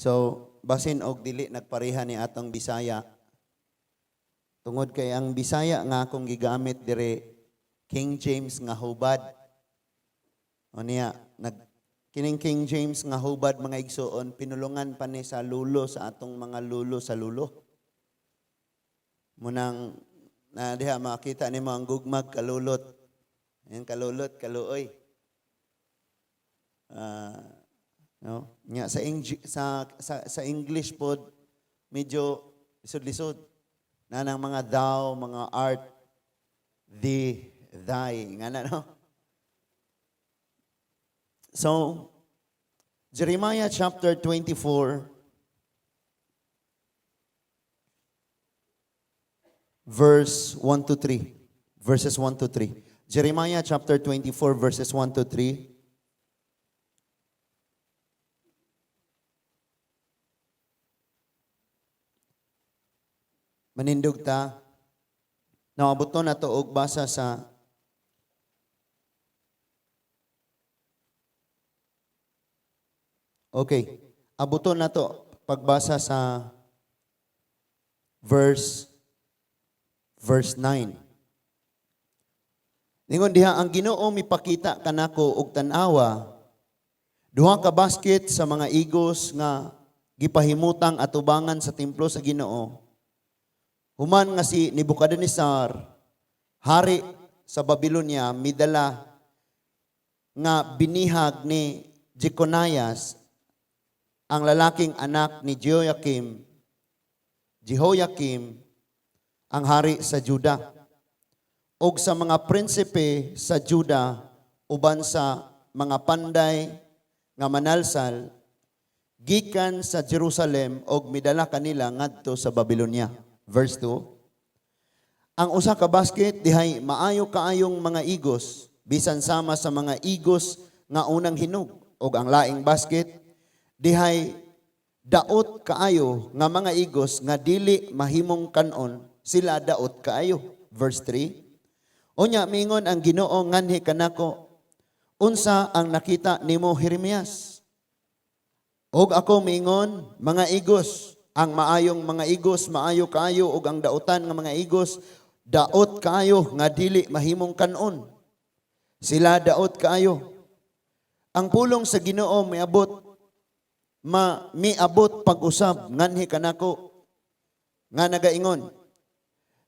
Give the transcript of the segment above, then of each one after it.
So, basin og dili nagpareha ni atong Bisaya. Tungod kay ang Bisaya nga akong gigamit dire, King James nga hubad. O niya, kining King James nga hubad, mga igsuon, pinulungan pa ni sa lulo sa atong mga lulo sa lulo. Munang na diha makita nimo ang gugmag kalulot. Yan, kalulot, kaluoy. Ah, no? Nga sa, Eng- sa English pod medyo lisod-lisod. Na nang mga thou, mga art, thee, thy, nga na, no? So, Jeremiah chapter 24, verse 1 to 3. Verses 1 to 3. Jeremiah chapter 24, verses 1 to 3. Manindog ta. Naabot to na to og basa sa Okay. Abuton na to pagbasa sa verse 9. Ningon diha, ang Ginoo mipakita kanako og tan-awa, duha ka basket sa mga igos nga gipahimutang atubangan sa templo sa Ginoo. Human nga si Nebuchadnezzar, hari sa Babylonia, midala nga binihag ni Jeconias, ang lalaking anak ni Jehoiakim, ang hari sa Juda, og sa mga prinsipe sa Juda uban sa mga panday nga manalsal gikan sa Jerusalem og midala kanila ngadto sa Babylonia. Verse 2. Ang usa ka basket dihay maayo kaayong mga igos, bisan sama sa mga igos nga unang hinog, og ang laing basket dihay daot kaayo nga mga igos nga dili mahimong kanon, sila daot kaayo. Verse 3. Unya mingon ang Ginoo nganhi kanako, "Unsa ang nakita nimo, Jeremias?" Og ako miingon, "Mga igos, ang maayong mga igos maayo kaayo ug ang dautan nga mga igos daot kaayo nga dili mahimong kanon. Sila daot kaayo." Ang pulong sa Ginoo miabot pag-usab nganhi kanako nga nagaingon,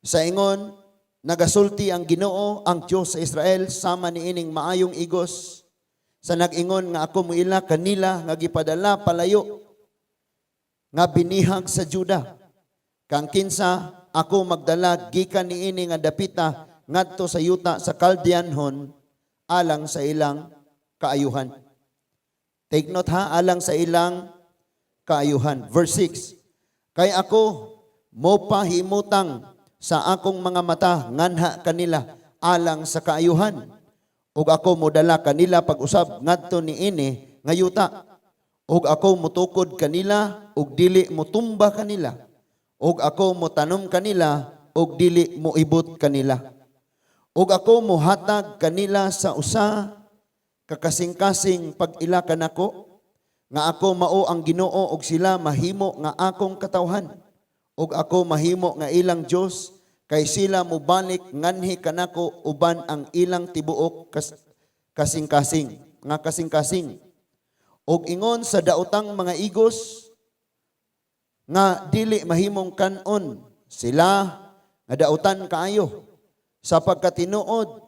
"Sa ingon nagasulti ang Ginoo, ang Dios sa Israel, sama niining maayong igos sa nag-ingon nga ako muila kanila nga gipadala palayo nga binihag sa Juda. Kang kinsa ako magdala gikan niini nga dapita ngadto sa yuta sa Kaldeanhon alang sa ilang kaayuhan." Take note ha, alang sa ilang kaayuhan. Verse 6. "Kay ako mo pahimutang sa akong mga mata nganha kanila alang sa kaayuhan. Ug ako modala kanila pag-usab ngadto niini nga yuta. Ug ako motukod kanila ug dili motumba kanila. Ug ako motanom kanila ug dili moibot kanila. Ug ako mohatag kanila sa usa ka kasing-kasing pag-ila kanako, nga ako mao ang Ginoo ug sila mahimo nga akong katawhan ug ako mahimo nga ilang Dios, kay sila mobalik nganhi kanako uban ang ilang tibuok kasing-kasing nga kasing-kasing. Ug ingon sa daotang mga igos nga dili mahimong kanon, sila nga dautan kaayo, sapagkat tinuod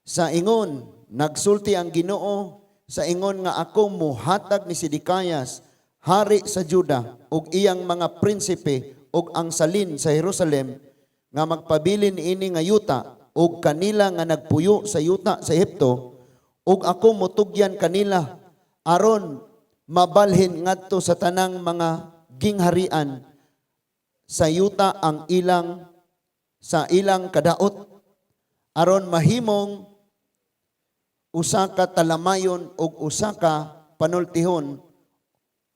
sa ingon nagsulti ang Ginoo sa ingon nga ako muhatag ni Sidikayas, hari sa Juda, ug iyang mga prinsipe ug ang salin sa Jerusalem nga magpabilin ini nga yuta ug kanila nga nagpuyo sa yuta sa Ehipto, ug ako mutugyan kanila aron mabalhin ngadto sa tanang mga gingharian sa yuta ang ilang sa ilang kadaot, aron mahimong usa ka talamayon ug usa ka panultihon,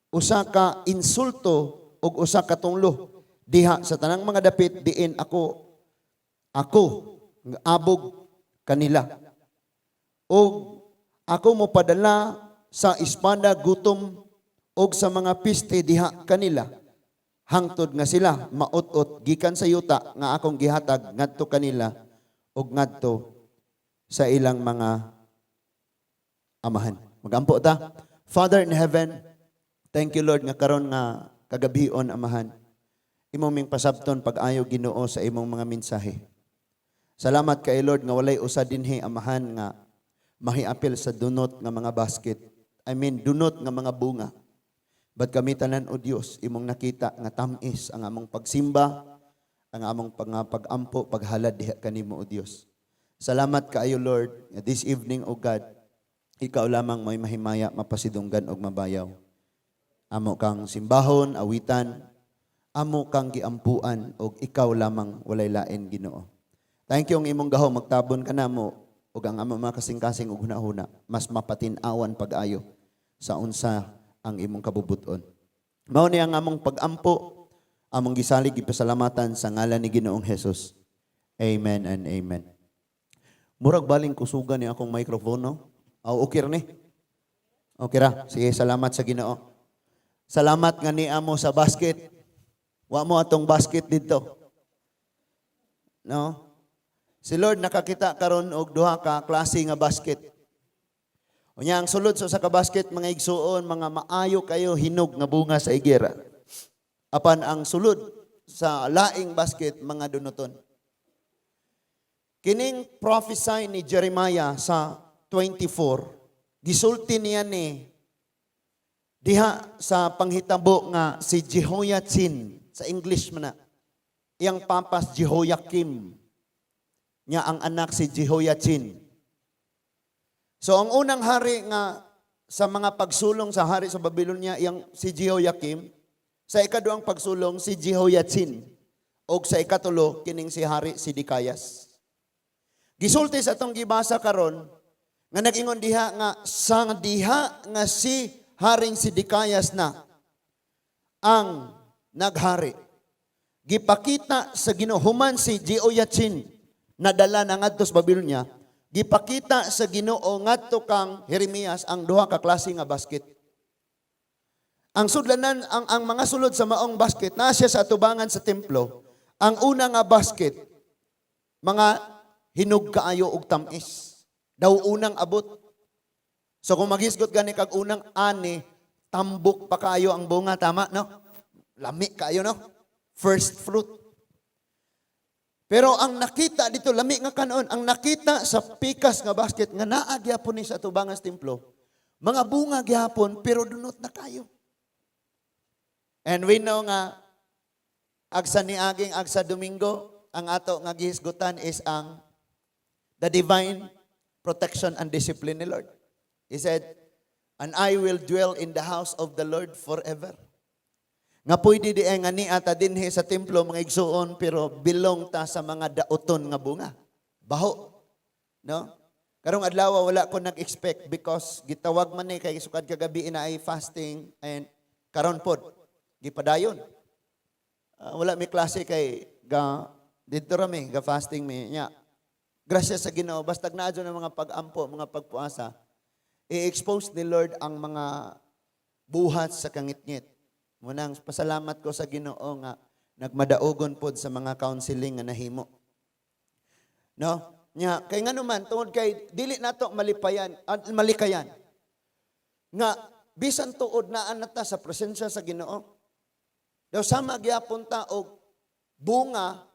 usa ka insulto ug usa ka tunglo diha sa tanang mga dapit diin ako abog kanila. Ug ako mopadala sa espada, gutom. Ug sa mga peste diha kanila hangtod nga sila maut-ot gikan sa yuta nga akong gihatag ngadto kanila ug ngadto sa ilang mga amahan. Magampo ta. Father in heaven, thank you, Lord, nga karon nga kagabion, Amahan. Imo ming pasabton pag-ayo, Ginoo, sa imong mga mensahe. Salamat kay Lord nga walay usa dinhi, Amahan, nga mahiapil sa dunot nga mga basket. I mean, dunot nga mga bunga. But kami tanan, O Dios, imong nakita nga tamis ang among pagsimba, ang among pag-ampo, paghalad diha kanimo, O Dios. Salamat kaayo, Lord, nga this evening, O God, ikaw lamang may mahimaya, mapasidunggan og mabayaw. Amo kang simbahon, awitan, amo kang giampuan og ikaw lamang, walay lain, Ginoo. Thank you ang imong gahom magtabon kanamo ug ang among mga kasing-kasing ug hunahuna mas mapatin-awan pag-ayo sa unsa ang imong kabubuton. Mao ni ang among pag-ampo, among gisalig, gipasalamatan sa ngalan ni Ginoong Jesus. Amen and amen. Murag baling kusugan ni akong microphone, no? Aw, okay ra ni. Okay ra. Sige, salamat sa Ginoo. Salamat nga ni amo sa basket. Wa mo atong basket dito. No? Si Lord nakakita karon og duha ka klase nga basket. Unya ang sulod sa usa ka basket, mga igsuon, mga maayo kayo hinog nga bunga sa igera. Apan ang sulod sa laing basket, mga dunuton. Kining prophesy ni Jeremiah sa 24, gisulti niya ni diha sa panghitabo nga si Jehoiachin, sa English man na. Iyang papas Jehoiakim. Nya ang anak si Jehoiachin. So ang unang hari nga sa mga pagsulong sa hari sa Babylonia, iyang si Jehoiakim. Sa ikaduhang pagsulong, si Jehoiachin. Og sa ikatulo, kining si Hari Sidikayas. Gisulti sa atong gibasa karon nga nag-ingon diha nga sa diha nga si Haring Sidikayas na ang naghari. Gipakita sa Ginoo human si Jehoiachin nadala na ngadto sa Babylonia, gipakita sa Ginoo ngadto kang Jeremias ang duha ka klase nga basket. Ang sudlanan ang mga sulod sa maong basket naa siya sa atubangan sa templo. Ang una nga basket, mga hinog kaayo og tamis. Daw unang abot. So kung maghisgot gani kag unang ani, tambok pa kaayo ang bunga, tama, no? Lami kaayo, no? First fruit. Pero ang nakita dito, lami nga kanon, ang nakita sa pikas nga basket nga naa gyapon ni sa atubangan sa templo, mga bunga gyapon pero dunot na kayo. And we know nga agsa ni aging agsa Domingo, ang ato nga gihisgutan is ang the divine protection and discipline ni Lord. He said, "And I will dwell in the house of the Lord forever." Nga pwede di ay nga niya ta dinhi sa templo, mga igsuon, pero belong ta sa mga dauton nga bunga. Baho. No? Karong adlaw wala ko nag-expect because gitawag man ni kay sukad kagabi na ay fasting and karon pod gipadayon. Ah, wala mi klase kay ga didto ra mi ga fasting mi nya. Grasya sa Ginoo, basta naa ng mga pag-ampo, mga pagpuasa, i-expose ni Lord ang mga buhat sa kangitngit. Munang pasalamat ko sa Ginoo nga nagmadaugon pod sa mga counseling nga nahimo. No? Nya kay ngano man, tungod kay dili nato malipayan, malikayan nga bisan tuod naa na ta sa presensya sa Ginoo. Daw sama gyapon ta og bunga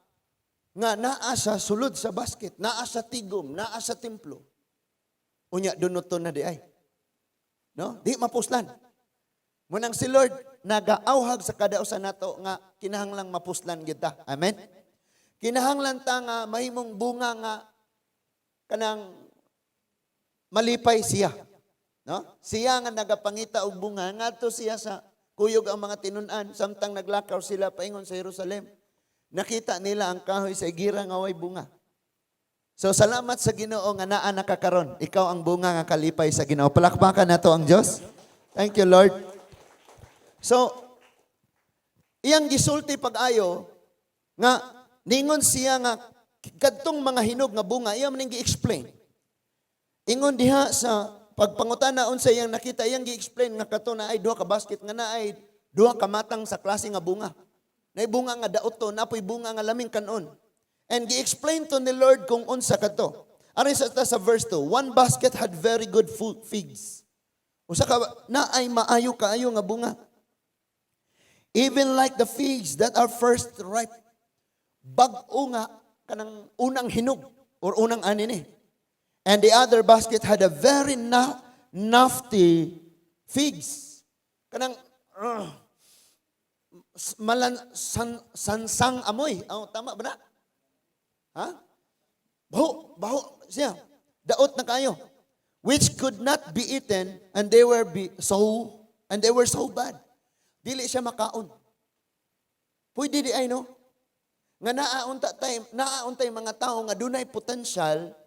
nga naa sa sulod sa basket, naa sa tigom, naa sa templo. Unya dunuton na di ay. No? Di mapuslan. Munang si Lord nagaauhag sa kada usa nato nga kinahanglang mapuslan kita. Amen. Kinahanglan ta nga mahimong bunga nga kanang malipay siya. No? Siya nga nagapangita og bunga ngadto siya sa kuyog ang mga tinun-an samtang naglakaw sila paingon sa Jerusalem. Nakita nila ang kahoy sa igira nga way bunga. So salamat sa Ginoo nga naa na ka karon. Ikaw ang bunga nga kalipay sa Ginoo. Palakpakan nato ang Dios. Thank you, Lord. So iyang gisulti pag-ayo nga ningon siya nga kadtong mga hinog nga bunga, iya man ning gi-explain. Ingon diha sa Pagpangutana unsa iyang nakita, iyang gi-explain nga kato naay duha ka basket nga naay duha ka matang sa klase nga bunga. Naay bunga nga daot to, naa poy bunga nga laming kanon. And gi-explain to ni Lord kung unsa kato. Ari sa verse 2, one basket had very good figs. Usa ka naay maayo kaayo nga bunga. Even like the figs that are first ripe. Bag-o nga kanang unang hinog or unang ani ni. And the other basket had a very nafty figs. Kanang malan sansang amoy. Oh, tama ba na? Ha? Baho, baho siya. Daot na kayo. Which could not be eaten and they were so bad. Dili siya makaon. Pwede di ay, no? Nga naa untay mga tao nga dunay potensyal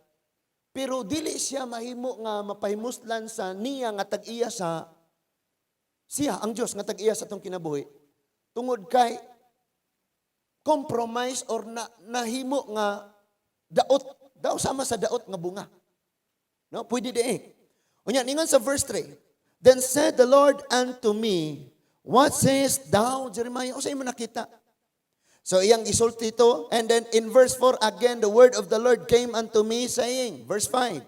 pero dili siya mahimo nga mapahimuslan sa niya nga tag-iya sa siya ang Dios nga tag-iya sa atong kinabuhi tungod kay compromise or na, nahimo nga daot daw, sama sa daot nga bunga. No, pwede di eh. Unya ningon sa verse 3, "Then said the Lord unto me, 'What sayest thou, Jeremiah?'" Unsa imo nakita? So iyang isulti to, and then in verse 4 again the word of the Lord came unto me, saying, verse 5,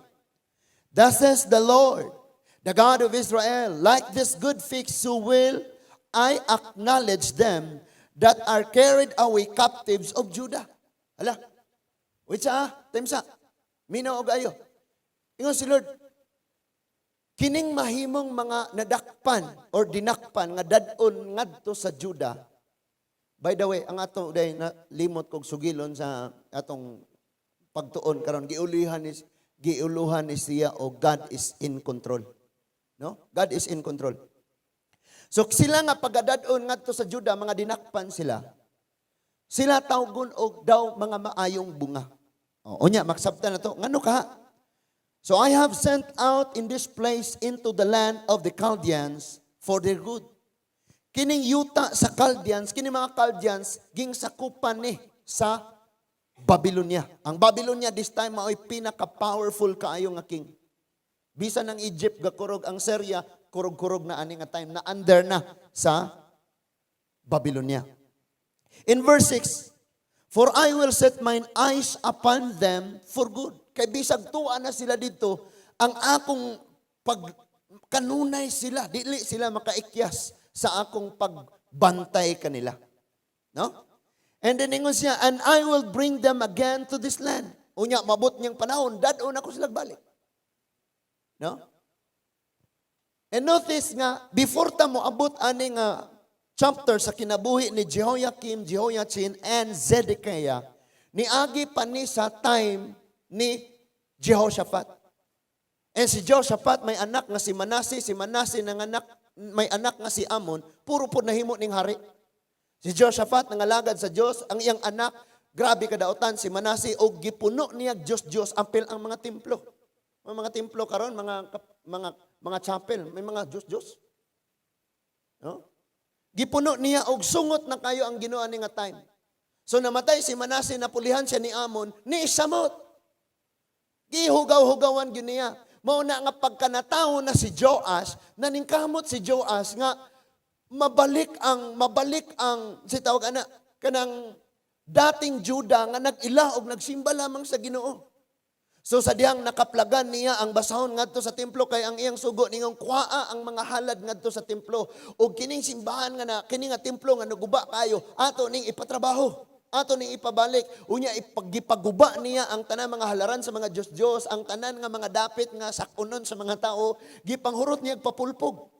"Thus says the Lord, the God of Israel, like this good fig, so will I acknowledge them that are carried away captives of Judah." Hala. Wait sa, time sa. Minaw og ayo. Ingon si Lord, kining mahimong mga nadakpan or dinakpan nga dad-on ngadto sa Judah. By the way, ang ato day na limot kog sugilon sa atong pagtuon karon, giuluhan ni siya o God is in control. No? God is in control. So sila nga pagadad-on ngadto sa Juda, mga dinakpan sila. Sila tawgon og daw mga maayong bunga. O, unya maksabtan na to. Ngano ka? "So I have sent out in this place into the land of the Chaldeans for their good." Kining yuta sa Chaldeans, kini mga Chaldeans, ging sakupan ni sa Babylonia. Ang Babylonia this time mao'y pinaka-powerful kaayo nga king. Bisan ang Egypt gakurog, ang Syria kurog-kurog na ani nga time na under na sa Babylonia. In verse 6, "For I will set mine eyes upon them for good." Kay bisag tuwa na sila dito, ang akong pag kanunay sila, dili sila makaikyas sa akong pagbantay kanila. No? And then ingon siya, "And I will bring them again to this land." Unya, mabot niyang panahon, dad-on ako sila balik. No? And notice nga, before ta mo abot ani nga chapter sa kinabuhi ni Jehoiakim, Jehoiachin, and Zedekiah, niagi pa ni sa time ni Jehoshaphat. And si Jehoshaphat may anak nga si Manasseh, si Manasseh ng anak may anak nga si Amon, puro po nahimo ning hari. Si Jehoshaphat nangalagad sa Dios, ang iyang anak grabe kadautan si Manasseh og gipuno niya Dios-Dios ampil ang mga templo. May mga templo karon, mga chapel, may mga Dios-Dios. No? Gipuno niya og sungot na kayo ang Ginoo ani nga time. So namatay si Manasseh, napulihan siya ni Amon, ni samot. Gihugaw-hugawan gyud niya. Mao na nga pagkanatawo na si Joash, naningkamot si Joash nga mabalik ang si tawag ana kanang dating Juda nga nag-ila og nagsimba lamang sa Ginoo. So sa dihang nakaplagan niya ang basahon ngadto sa templo kay ang iyang sugo ningong kuhaa ang mga halad ngadto sa templo ug kining simbahan nga na kini nga templo nga naguba kayo, ato ning ipatrabaho, ato ning ipabalik. Unya ipagipaguba niya ang tanan mga halaran sa mga Diyos-Diyos, ang tanan nga mga dapit nga sakunon sa mga tao, gipanghurot niya, papulpog.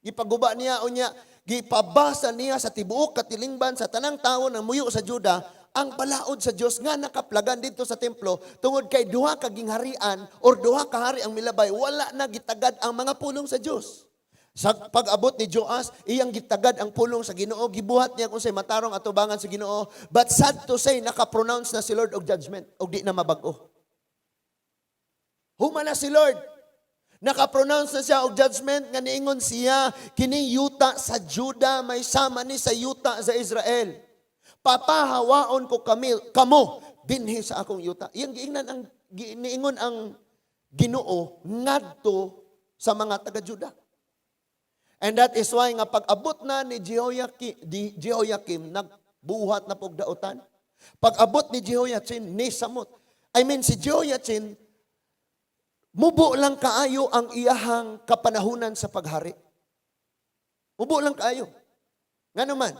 Gipaguba niya, unya gipabasa niya sa tibuok katilingban, sa tanang tawo nga muyo sa Juda, ang balaod sa Dios nga nakaplagan dito sa templo tungod kay duha ka gingharian or duha ka hari ang milabay, wala na gitagad ang mga pulong sa Dios. Sa pag-abot ni Joas, iyang gitagad ang pulong sa Ginoo, gibuhat niya kung say matarong atubangan sa Ginoo, but sad to say, naka-pronounce na si Lord og judgment og di na mabag-o. Human na si Lord. Naka-pronounce na siya og judgment nga niingon siya, kini yuta sa Juda may sama ni sa yuta sa Israel. Papahawaon ko kami kamo dinhi sa akong yuta. Iyang giingnan ang niingon ang Ginoo ngadto sa mga taga-Juda. And that is why nga pag-abot na ni Jehoiakim, di Jehoiakim nagbuhat na pog dautan. Pag-abot ni Jehoiachin, ni samot. I mean, si Jehoiachin, mubo lang kaayo ang iyahang kapanahunan sa paghari. Mubo lang kaayo. Nga naman,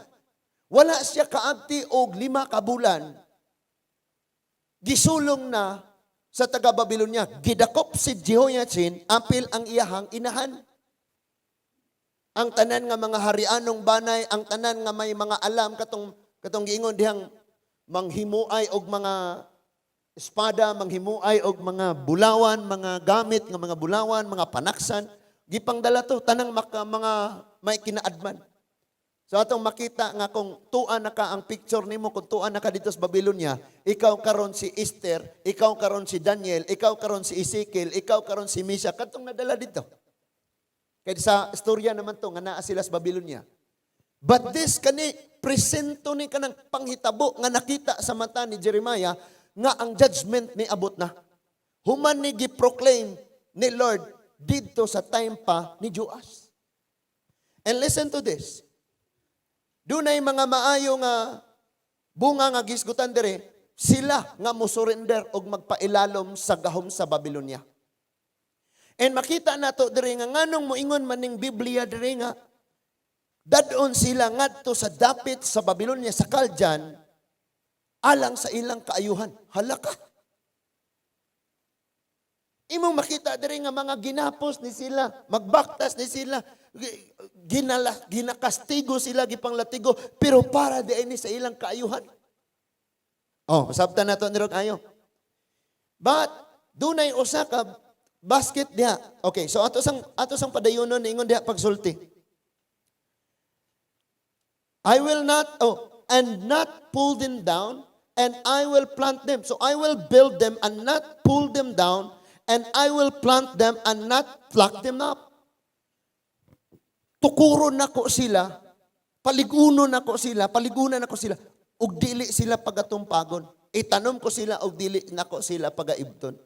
wala siya kaabti og 5 ka bulan, gisulong na sa taga Babylonia. Gidakop si Jehoiachin, apil ang iyahang inahan. Ang tanan nga mga harianong banay, ang tanan nga may mga alam katong katong giingon dihang manghimuay og mga espada, manghimuay og mga bulawan, mga gamit nga mga bulawan, mga panaksan, gipangdala to tanang maka, mga may kinaadman. So atong makita nga kung tuan na ka ang picture nimo, kung tuan na ka dito sa Babylonia, ikaw karon si Esther, ikaw karon si Daniel, ikaw karon si Ezekiel, ikaw karon si Misha, katong nadala dito. Kaya sa istorya naman to nga naa sila sa Babylonia. But this kani presento ni kanang panghitabo nga nakita sa mata ni Jeremiah nga ang judgment ni abot na. Human ni gi-proclaim ni Lord didto sa time pa ni Joas. And listen to this. Dunay mga maayo nga bunga nga gisgutan dire, sila nga mo surrender og magpailalom sa gahom sa Babylonia. And makita nato diri nga nganong moingon man ning Biblia diri nga dadon sila ngadto sa dapit sa Babylonia, sa Chaldean, alang sa ilang kaayuhan. Hala ka. Imong makita diri nga mga ginapos ni sila, magbaktas ni sila, ginala, ginakastigo sila, gipanglatigo, pero para di ni sa ilang kaayuhan. Oh, sabtan nato ni ayo. But dunay usa ka basket diha. Okay, so ato sang padayonon, ingon diha pagsulti. I will not, oh, and not pull them down, and I will plant them. So I will build them and not pull them down, and I will plant them and not pluck them up. Tukuron nako sila, paligunon nako sila, paligunan nako sila, ug dili sila pagatumpagon. Itanom ko sila ug dili nako sila pagaibton.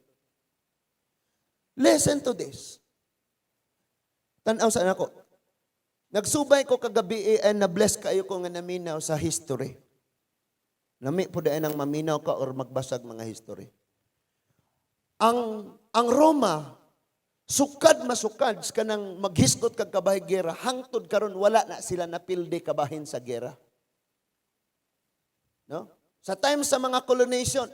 Listen to this. Tanaw sa nako. Nagsubay ko kagabi eh, and na-bless kayo ko nga naminaw sa history. Lami po dahil ang maminaw ka or magbasag mga history. Ang Roma, sukad masukad kanang maghisgot kag kabahin gera, hangtod karon wala na sila napilde kabahin sa gera. No? Sa time sa mga colonization,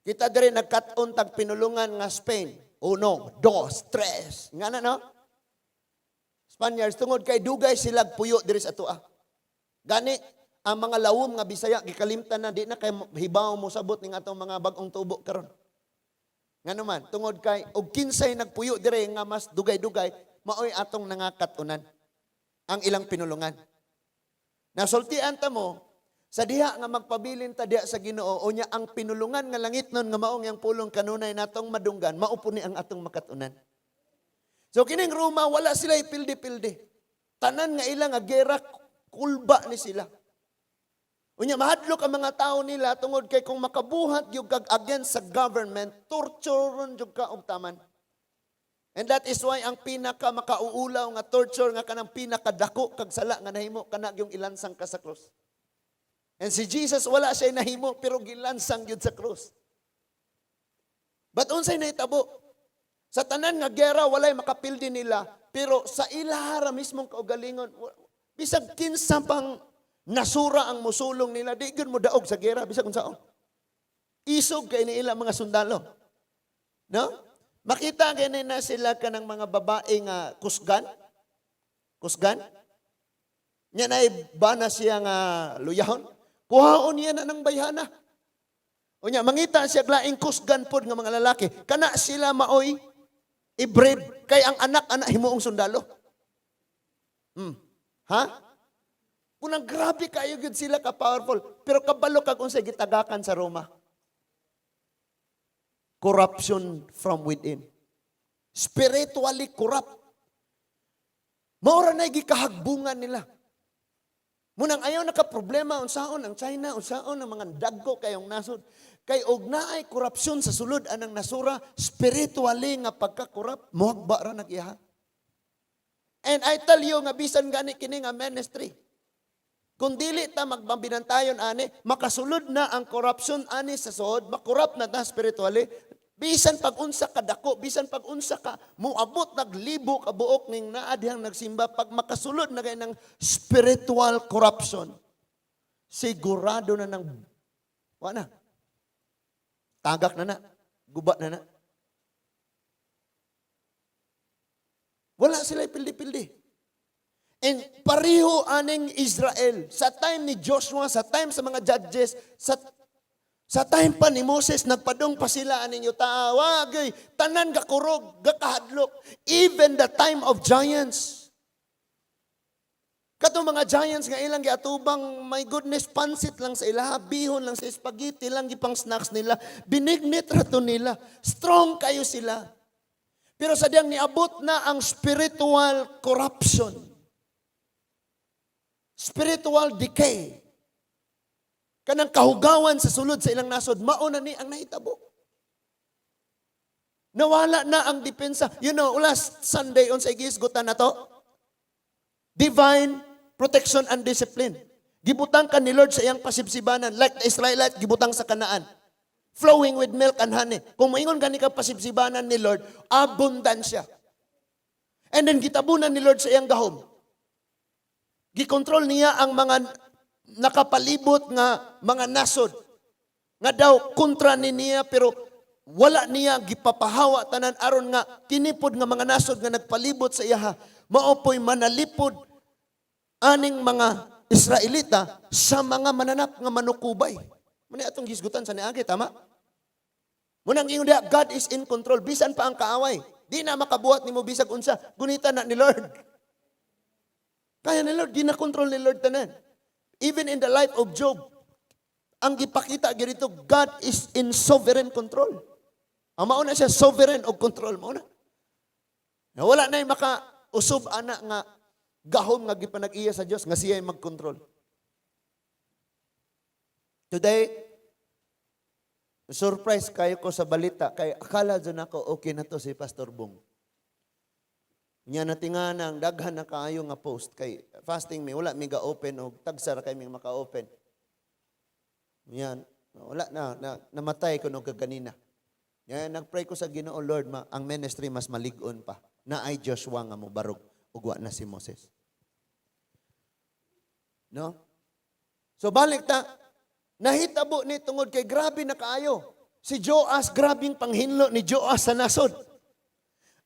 kita diri nagkat-on tag pinulungan nga Spain. Uno, dos, tres. Nga na, no? Spaniards, tungod kay dugay sila puyo diri sa atoa. Gani, ang mga lawom nga Bisaya, gikalimtan na, di na kay hibaw mo sabot ning atong mga bag-ong tubo karon. Nga naman, tungod kay og kinsay nagpuyo dire nga mas dugay-dugay, maoy atong nangakat-unan ang ilang pinulungan. Nasultian ta mo, sa diha nga magpabilin ta diha sa Ginoo, unya ang pinulungan nga langit nun nga maong yang pulong kanunay natong madunggan, mao po ni ang atong makatunan. So kining Roma, wala sila ipildi-pildi. Tanan nga ilang nga gera, kulba ni sila. Unya mahadlok ang mga tao nila tungod kay kung makabuhat gyud kag against sa government, tortureon gyud ka og taman. And that is why ang pinaka makauulaw nga torture nga kanang pinakadako kag sala nga nahimo kana yung ilansang ka sa krus. And si Jesus, wala siya nahimo pero gilansang gyud sa krus. But unsay nahitabo? Sa tanan nga gera walay makapildi nila, pero sa ilahara mismong kaugalingon, bisag kinsa pang nasura ang musulong nila, di gyud mo daog sa gera bisag unsaon. Isog kay ni ila mga sundalo. No? Makita gani na sila kanang mga babae nga kusgan. Kusgan. Nya na bana siya nga luyahon. Kuhaon niya na ng bayhana. Unya mangita siya laing kusgan pod nga mga lalaki. Kana sila maoy i-breed kay ang anak anak himuong sundalo. Ha? Kunang grabe kayo gyud sila ka powerful, pero kabalo kag unsay gitagakan sa Roma. Corruption from within. Spiritually corrupt. Maura na gikahagbungan nila. Munang ayaw na ka problema unsaon ang China, unsaon ang mga dagko kayong nasod. Kay og naay korupsyon sa sulod anang nasura, spiritually nga pagka-corrupt, muhagba ra nag iha. And I tell you nga bisan gani kini nga ministry, kung dili ta magbambinantayon ani, makasulod na ang corruption ani sa suod, makorrupt na ta spiritually, bisan pag unsa ka dako, bisan pag unsa ka muabot naglibo ka buok ning naa dihang nagsimba, pag makasulod na kay ng spiritual corruption, sigurado na nang wa na. Tagak na na, guba na na. Wala sila pildi-pildi. And pareho aning Israel. Sa time ni Joshua, sa time sa mga judges, sa time pa ni Moses, nagpadong pa sila aning yuta. Wagay, tanan gakurog, gakahadlok. Even the time of giants. Katong mga giants nga ilang giatubang, my goodness, pansit lang sa ila, bihon lang sa spaghetti lang gipang snacks nila, binignit rato nila. Strong kayo sila. Pero sa diyang niabot na ang spiritual corruption. Spiritual decay. Kanang kahugawan sa sulod sa ilang nasod, mauna ni ang nahitabo. Nawala na ang depensa. Last Sunday on sa gihisgutan na to, divine protection and discipline. Gibutang ka ni Lord sa iyang pasibsibanan, like the Israelite, gibutang sa Kanaan. Flowing with milk and honey. Kung moingon gani ka pasibsibanan ni Lord, abundansya. And then gitabunan ni Lord sa iyang gahom. Gikontrol niya ang mga nakapalibot nga mga nasod. Nga daw kontra ni niya, pero wala niya gipapahawa tanan aron nga kinipod nga mga nasod nga nagpalibot sa iyaha maopoy manalipod aning mga Israelita sa mga mananap nga manukubay. Muna atong gisgutan sa niagi, tama? Munang ingon diha, God is in control. Bisan pa ang kaaway. Di na makabuhat nimo bisag unsa. Gunita na ni Lord. Kaya ni Lord, gina-control ni Lord tanan. Even in the life of Job, ang gipakita dito, God is in sovereign control. Ang mauna siya, sovereign og control. Mauna. Na wala na maka usob ana nga gahom nga gipanag-iya sa Dios nga siya ay mag-control. Today, surprise kayo ko sa balita kay akala dyan ako okay na to si Pastor Bong. Nya natinga ang daghan na kaayo nga post kay fasting mi, wala mi ga-open og tagsa ra kay mi maka-open. Yan, wala na, na namatay ko nog kaganina. Yan, nagpray ko sa Ginoo, "Lord, ma, ang ministry mas malig-on pa. Na ay Joshua nga mobarog ug wa na si Moses." No? So balik ta, nahitabo ni tungod kay grabe na kaayo. Si Joas, grabing panghinlo ni Joas sa nasod.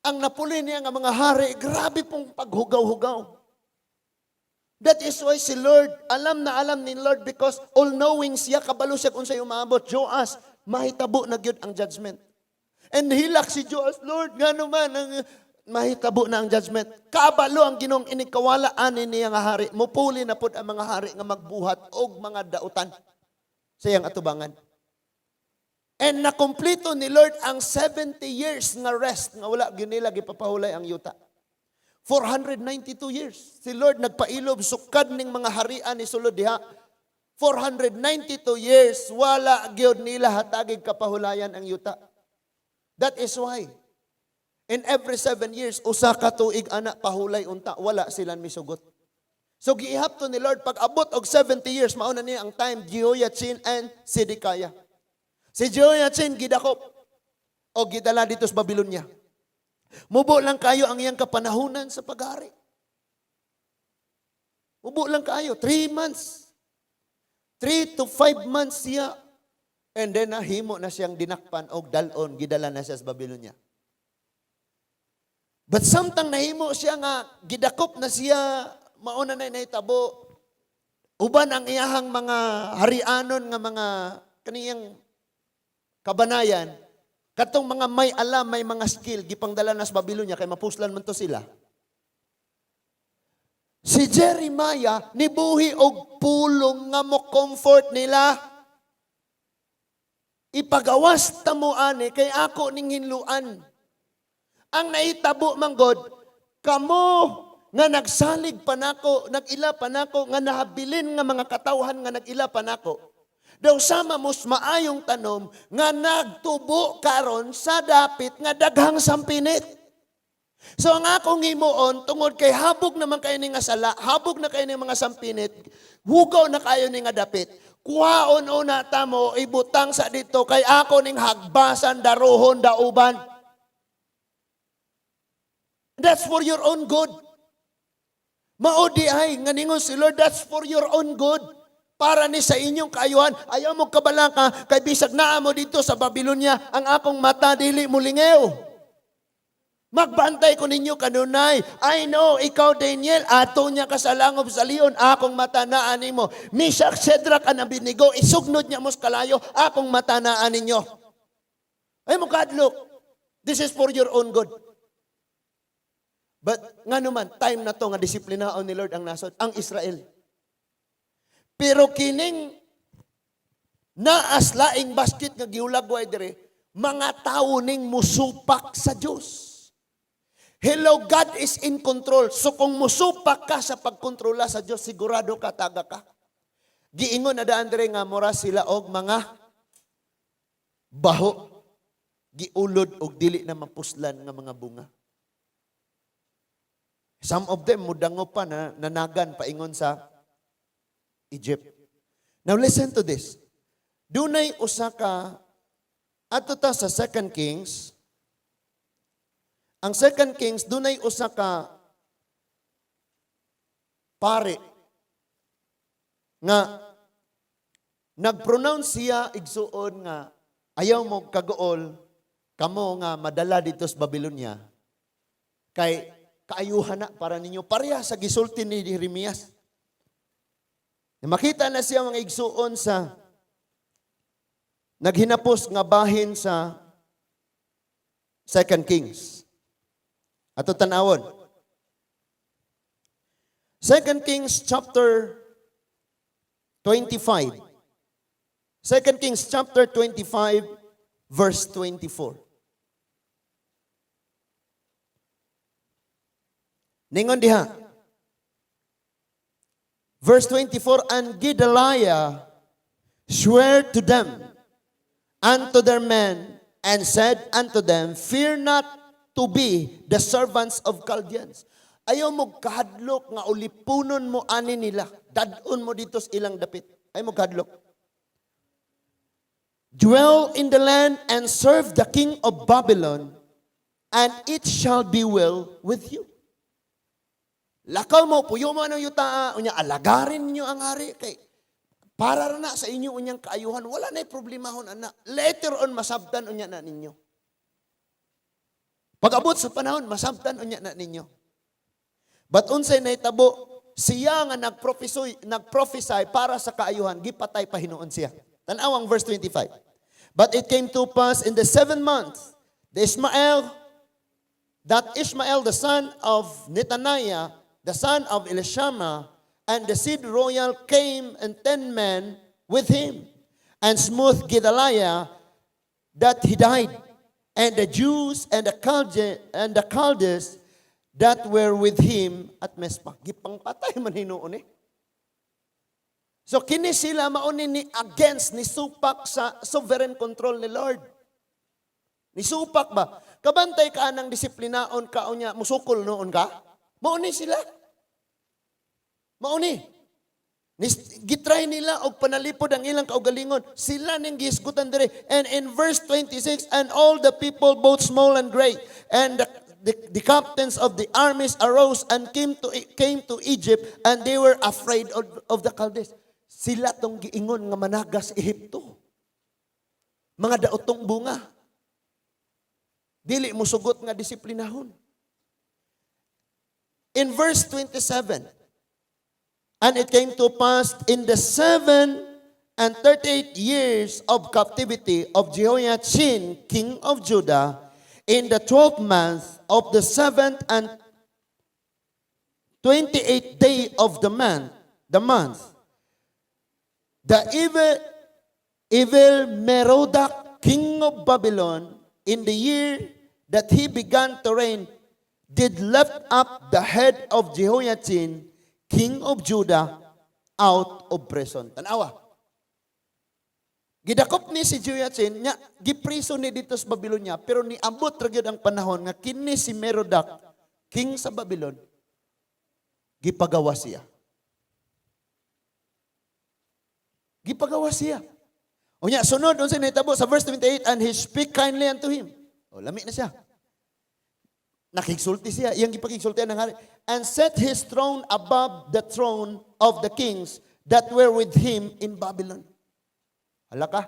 Ang napuli niya nga mga hari, grabe pong paghugaw-hugaw. That is why si Lord, alam na alam ni Lord because all-knowing siya, kabalo siya kung sa'yo umaabot. Joas, mahitabo na gyud ang judgment. And hilak si Joas, "Lord, nga naman, ang, mahitabo na ang judgment." Kabalo ang Ginoong inikawala ani niya nga hari. Mupuli na pod ang mga hari nga magbuhat og mga dautan sa iyang atubangan. And nakomplito ni Lord ang 70 years nga rest nga wala gyud nila gipapahulay ang yuta. 492 years. Si Lord nagpailob sukad ning mga harian ni sulod diha. 492 years wala gyud nila hatagig kapahulayan ang yuta. That is why in every 7 years, usa ka tuig ana pahulay unta, wala sila misugot. So giihap to ni Lord pag abot og 70 years, mauna niya ang time Jehoiachin and Zedekiah. Si Jehoiachin gidakop o gidala dito sa Babylonia. Mubo lang kayo ang iyang kapanahunan sa paghari. Mubo lang kayo, 3 months. 3 to 5 months siya. And then nahimo na siyang dinakpan og dalon, gidala na siya sa Babylonia. But samtang nahimo siya nga gidakop na siya, mauna na nahitabo, uban ang iyahang mga harianon nga mga kaniyang kabanayan, katong mga may alam, may mga skill, gipangdala na sa Babylonia kay mapuslan man to sila. Si Jeremiah nibuhi og pulong nga mo comfort nila. "Ipagawas ta mo ani kay ako ning hinluan. Ang naitabo man God, kamo nga nagsalig pa nako, nag-ila pa nako, nga nahabilin nga mga katawhan nga nag-ila pa nako. Daw sama mos maayong tanom nga nagtubo karon sa dapit nga daghang sampinit. So ang akong himuon, tungod kay habog naman kayo ni nga sala, habog na kayo ni mga sampinit, hugaw na kayo ni nga dapit. Kuhaon una tamo, ibutang sa dito kay ako ning hagbasan, daruhon, dauban. That's for your own good. Mao diay nga ningon si Lord, that's for your own good. Para ni sa inyong kaayuhan, ayaw mo kabalaka, kay bisag naa mo dito sa Babylonia, ang akong mata dili mo lingew. Magbantay ko ninyo kanunay. I know, ikaw, Daniel, ato niya ka sa langob sa leon, akong mata naa nimo. Meshach, Shadrach, and Abednego, isugnod niya mos kalayo, akong mata naa ninyo. Ay mo kadlok. This is for your own good. But nga naman, time na to nga disiplinaon ni Lord ang nasod, ang Israel. Pero kining naas laing basket nga gihulagway dire, mga tao ning musupak sa Dios. Hello, God is in control. So kung musupak ka sa pagkontrola sa Dios, sigurado ka, taga ka. Giingon na daan dire nga mura sila og mga baho. Giulod og dili na mapuslan nga mga bunga. Some of them mudango pa na nanagan paingon sa Egypt. Now listen to this. Dunay usa ka, adto ta sa 2 Kings. Ang 2 Kings, dunay usa ka pare nga nag-pronounce siya, igsuon, nga ayaw mo kaguol kamo nga madala dito sa Babylonia kay kaayuhan na para ninyo, pareha sa gisulti ni Jeremias. Makita na siya, mga igsuon, sa naghinapos nga bahin sa 2 Kings. Ato tanawon. 2 Kings chapter 25. 2 Kings chapter 25 verse 24. Ningon diha. Verse 24, "And Gedaliah sware to them and to their men and said unto them, 'Fear not to be the servants of Chaldeans.'" Ayaw mo kahadlok nga ulipunon mo ani nila. Dadon mo dito sa ilang dapit. Ayaw mo kahadlok. "Dwell in the land and serve the king of Babylon, and it shall be well with you." Lakaw mo, puyo mo anong yuta, unya alagarin niyo ang hari kay para ra na sa inyo unyang kaayuhan, wala na problemahon ana. Later on masabtan unya na ninyo. Pag-abot sa panahon, masabtan unya na ninyo. But unsay nahitabo, siya nga nag-prophesy para sa kaayuhan, gipatay pa hinuon siya. Tan-aw ang verse 25. "But it came to pass in the seventh month, the Ishmael, that Ishmael the son of Nethaniah, the son of Elishama, and the seed royal came and 10 men with him, and smote Gedaliah that he died, and the Jews and the Chaldees that were with him at Mizpah." Gipangpatay man hinuon eh. So kini sila mauni ni against, ni supak sa sovereign control ni Lord. Ni supak ba? Kabantay ka ng disiplinaon ka unya musukol noon ka? Mauni sila. Mauni. Gitry nila og panalipod ang ilang kaugalingon. Sila ning gihisgutan dire. And in verse 26, "And all the people, both small and great, and the captains of the armies arose and came to Egypt, and they were afraid of the Chaldees." Sila tong giingon nga managas Ehipto. Mga daotong bunga. Dili mo sugot nga disiplinahon. In verse 27, "And it came to pass in the 37 years of captivity of Jehoiachin, king of Judah, in the 12th month of the 27th day of the month, the evil Merodach, king of Babylon, in the year that he began to reign, did lift up the head of Jehoiachin, king of Judah, out of prison." Tanawa. Gidakop ni si Jehoiachin nya, gipriso ni dito sa Babylonia, pero niabot ra gyud ang panahon nga kini si Merodach, king sa Babylon, gipagawa siya. Gipagawa siya. Unya sunod, unsa nahitabo sa verse 28? "And he speak kindly unto him." O, lami na siya. Nakigsulti siya, iyang gipakigsultian ng hari. "And set his throne above the throne of the kings that were with him in Babylon." Hala ka.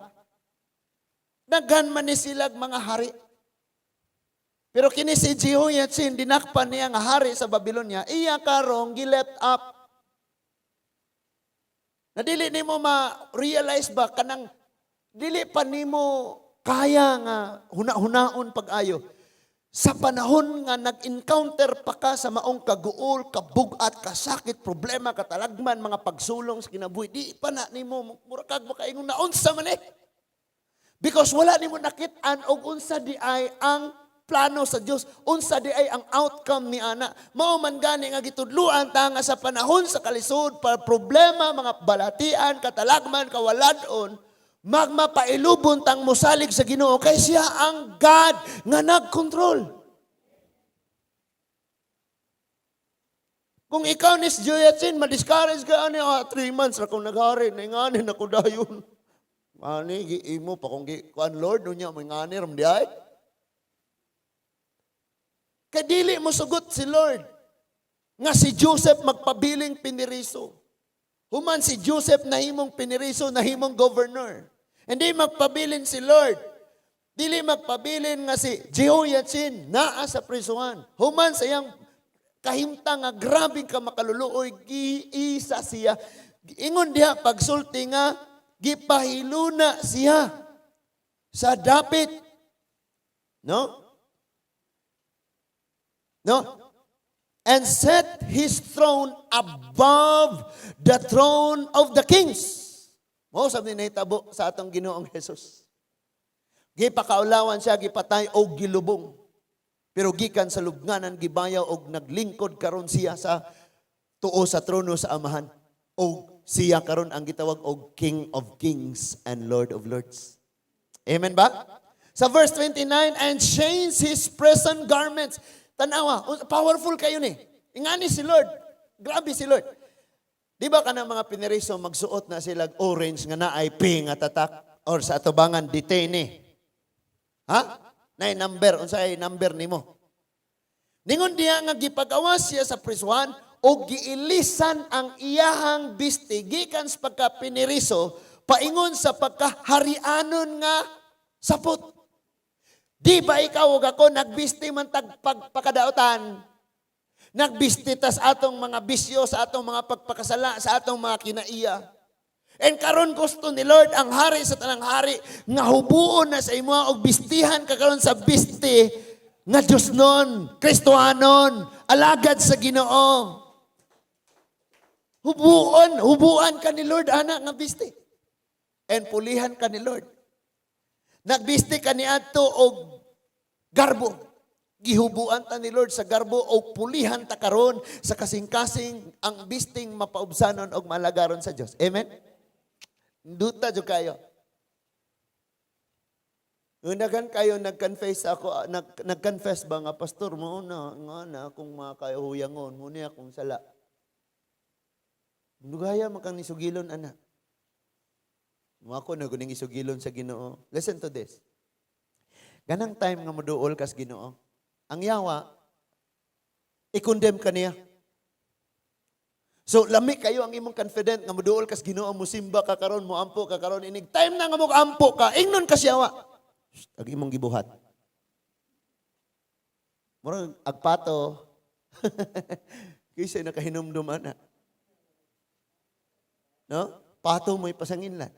Daghan man ni silag mga hari. Pero kini si Jehoiachin, dinakpan niya nga hari sa Babylonia, iya karong gi-let up. Na dili nimo ma-realize ba, kanang dili pa nimo kaya nga huna-hunaon pag-ayo. Sa panahon nga nag-encounter pa ka sa maong kaguol, kabugat, kasakit, problema, katalagman, mga pagsulong sa kinabuhi, di pa na nimo mura kag makaingon na unsa man eh. Because wala nimo nakit-an og unsa di ay ang plano sa Dios, unsa di ay ang outcome ni ana. Mao man gani nga gitudluan ta nga sa panahon sa kalisod, pa problema, mga balatian, katalagman, kawaladon, magmapailubon tang mosalig sa Ginoo kay siya ang God nga nagkontrol. Kung ikaw ni si Jehoiachin, ma-discourage ka ani, 3 months ra kong naghari, naingani na ko dayon. Ani giimo pa kung gi kuan Lord unya mo ngani ram di ay. Kay dili mo sugot si Lord nga si Joseph magpabiling piniriso. Human si Joseph nahimong piniriso, nahimong governor. Hindi magpabilin si Lord. Dili magpabilin nga si Jehoiachin naa sa prisuhan. Human sa iyang kahimtang nga grabing ka makaluluoy, giisa siya. Ingon diha pagsulti nga gipahiluna siya sa dapit. No? No? "And set his throne above the throne of the kings." Mao sab ni nahitabo sa atong Ginoong Jesus. Gipakaulawan siya, gipatay og gilubong. Pero gikan sa lubnganan gibayaw og naglingkod karon siya sa tuo sa trono sa Amahan. Og siya karon ang gitawag og King of Kings and Lord of Lords. Amen ba? Sa verse 29, "And change his prison garments." Tanawa, powerful kayo ni. Ingani si Lord. Grabe si Lord. Di ba kanang mga piniriso magsuot na sila orange nga naay P nga tatak or sa atubangan detainee? Ha? Nay number, unsa ay number nimo? Ningon diha nga gipagawas siya sa prisuhan o giilisan ang iyahang bisti gikan sa pagka piniriso paingon sa pagkaharianon nga sapot. Di ba ikaw ug ako nagbisti man tag pagpakadaotan? Nagbisti tas atong mga bisyo, sa atong mga pagpakasala, sa atong mga kinaiya. And karon gusto ni Lord, ang hari sa tanang hari, nga hubuon na sa imo og bistihan ka karon sa bisti nga Diyos nun, Kristohanon, alagad sa Ginoo. Hubuon, hubuan ka ni Lord ana nga bisti. And pulihan ka ni Lord. Nagbisti ka ni adto og garbo. Gihubuan ta ni Lord sa garbo og pulihan ta karon sa kasing-kasing ang bisting mapaubsanon og malagaron sa Dios. Amen. Duta jud kayo. Unagan kayo nag-confess ako, nag-confess ba nga, "Pastor, mo na nga na akong mga kahuyangon, mo ni akong sala." Dugaya man kang nisugilon ana. Mo ako na guning isugilon sa Ginoo. Listen to this. Ganang time nga moduol kas Ginoo, ang yawa i-condemn ka niya. So lami kayo ang imong confident nga moduol kas Ginoo, musimba ka karon, moampo ka karon, inig time na nga mo ampo ka, ingnon ka siya wa. "Shh, ag imong gibuhat." Murag agpato. Kaysa nakahinumdum ana. No? Pato mo'y pasanginlan.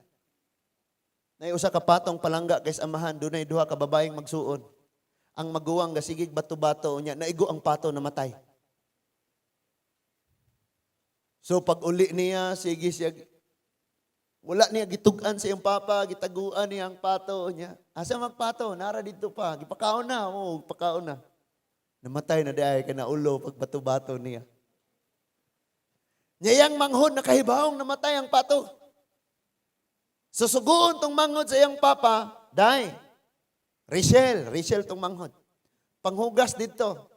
Nay usa ka patong palangga kay sa amahan, dunay duha ka babaeng magsuon. Ang maguwang gasigig bato-bato niya, naigo ang pato, namatay. So pag uli niya, sige siya, wala niya gitug-an sa iyang papa, gitaguan niya ang pato niya. "Asa magpato? Nara dito pa. Gipakaon na." "Oo, pakaon na." Namatay na diay kay naulo pag bato-bato niya. Niyang manghod, nakahibawong namatay ang pato. Susuguon tong manghod sa iyang papa, "Day, Rachel, Rachel tong manghod. Panghugas dito."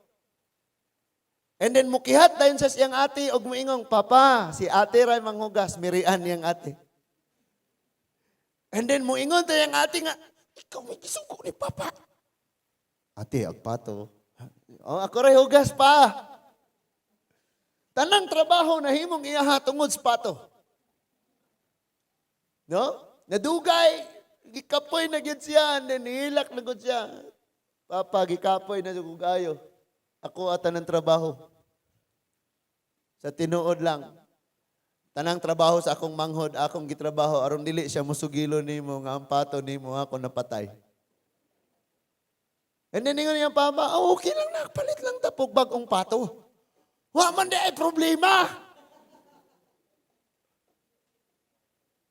And then mukihat dayon sa siyang ate og muingong, "Papa, si ate ray manghugas," mirian niyang ate. And then muingon ta iyang ate nga, "Ikaw may gisugo ni papa." "Ate, agpato." "Oh, ako ray hugas pa." Tanang trabaho na himong iyaha tungod sa pato. No? Nadugay, gikapoy na gyud siya, and then nihilak na gyud siya. "Papa, gikapoy na jud kayo. Ako ata ng trabaho." Sa tinuod lang, tanang trabaho sa akong manghod, akong gitrabaho, aron dili siya musugilo nimo nga ang pato nimo ako napatay. And then ingon niyang papa, "Oh, okay lang na, palit lang ta og bag-ong pato. Wa man di ay problema."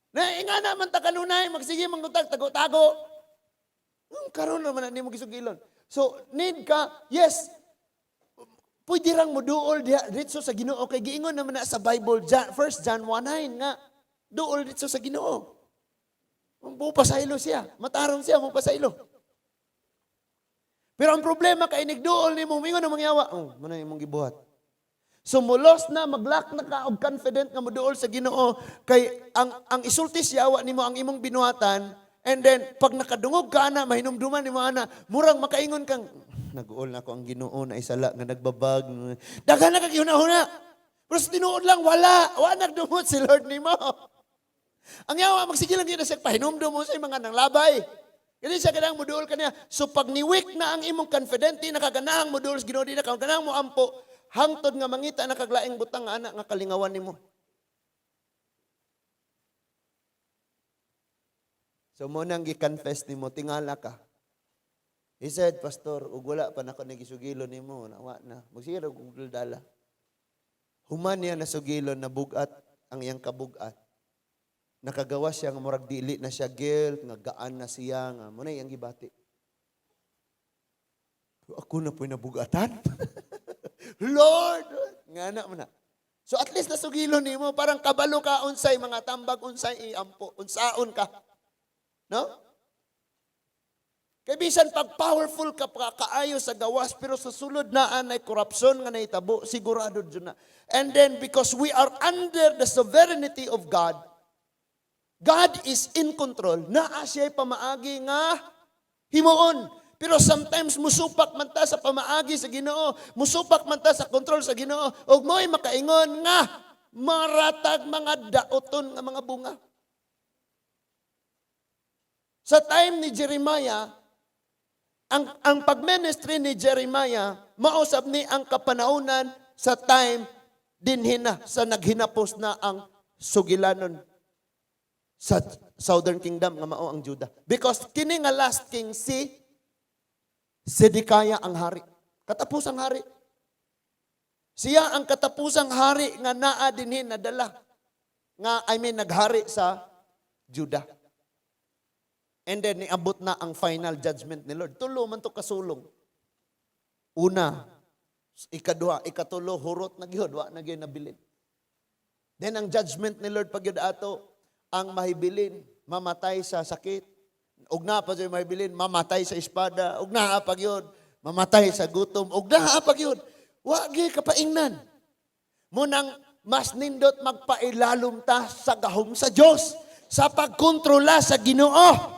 Na inga naman ta kanunay, magsige mangutag tago-tago. Karon naman na nimo gisugilon. So, need ka, yes, pwede rang moduol diha ditso sa Ginoo kay giingon naman na sa Bible, John, 1 John 1:9 nga duol ditso sa Ginoo. Mupasaylo siya, matarong siya, mupasaylo. Pero ang problema kay nigduol nimo, mingon ang mangyawa, "Oh, mao na imong gibuhat." So mulos na mag-lack na ka og confident nga moduol sa Ginoo kay ang isulti sa yawa nimo ang imong binuhatan, and then pag nakadungog ka ana, mahinumduman nimo ana, murang makaingon kang naguol na ako ang Ginoo na isala nga nagbabag. Daghan na kag huna-huna. Pero sa tinuod lang wala, wa nagdumot si Lord nimo. Ang yawa magsige lang gyud na siya pahinumdum mo sa mga nanglabay. Kani siya kanang moduol kaniya. So pag niwik na ang imong confident, di nakaganahang moduol sa Ginoo, di nakaganahang mo ampo, hangtod nga mangita na kaglaing butang nga ana nga kalingawan nimo. So mo nang gi-confess nimo, tingala ka. He said, "Pastor, ug wala pa nako nagisugilo nimo, nawa na. Magsige ra og dala." Human niya nasugilon na bugat ang iyang kabugat. Nakagawa siya nga murag dili na siya guilt, nga gaan na siya, nga mo na iyang gibati. "Ako na po'y nabugatan. Lord!" Nga na mo na. So at least nasugilon nimo, parang kabalo ka unsay mga tambag, unsay iampo, unsaon ka. No? Kay bisan pag powerful ka pa kaayo sa gawas, pero sa sulod naa nay corruption nga nahitabo, sigurado jud na. And then because we are under the sovereignty of God, God is in control, naa siya'y pamaagi nga himuon. Pero sometimes musupak man ta sa pamaagi sa Ginoo, musupak man ta sa control sa Ginoo, ug mo'y makaingon nga maratag mga daoton nga mga bunga. Sa time ni Jeremiah, ang pag-ministry ni Jeremiah, mausab ni ang kapanahonan sa time dinhi na, sa naghinapos na ang sugilanon sa Southern Kingdom nga mao ang Judah. Because kini nga last king si Zedekiah ang hari. Katapusang hari. Siya ang katapusang hari nga naa dinhi nadala. Nga, I mean, naghari sa Judah. And then, niabot na ang final judgment ni Lord. Tulo man to kasulong. Una, ikaduha, ikatulo, hurot na gyud, wa na gyud nabilin. Then, ang judgment ni Lord pag gyud ato, ang mahibilin, mamatay sa sakit. Ug naa pa gyud mahibilin, mamatay sa espada. Ug naa pa gyud, mamatay sa gutom. Ug naa pa gyud, wa gyud kapaingnan. Munang mas nindot magpailalom ta sa gahom sa Dios, sa pagkontrola sa Ginoo.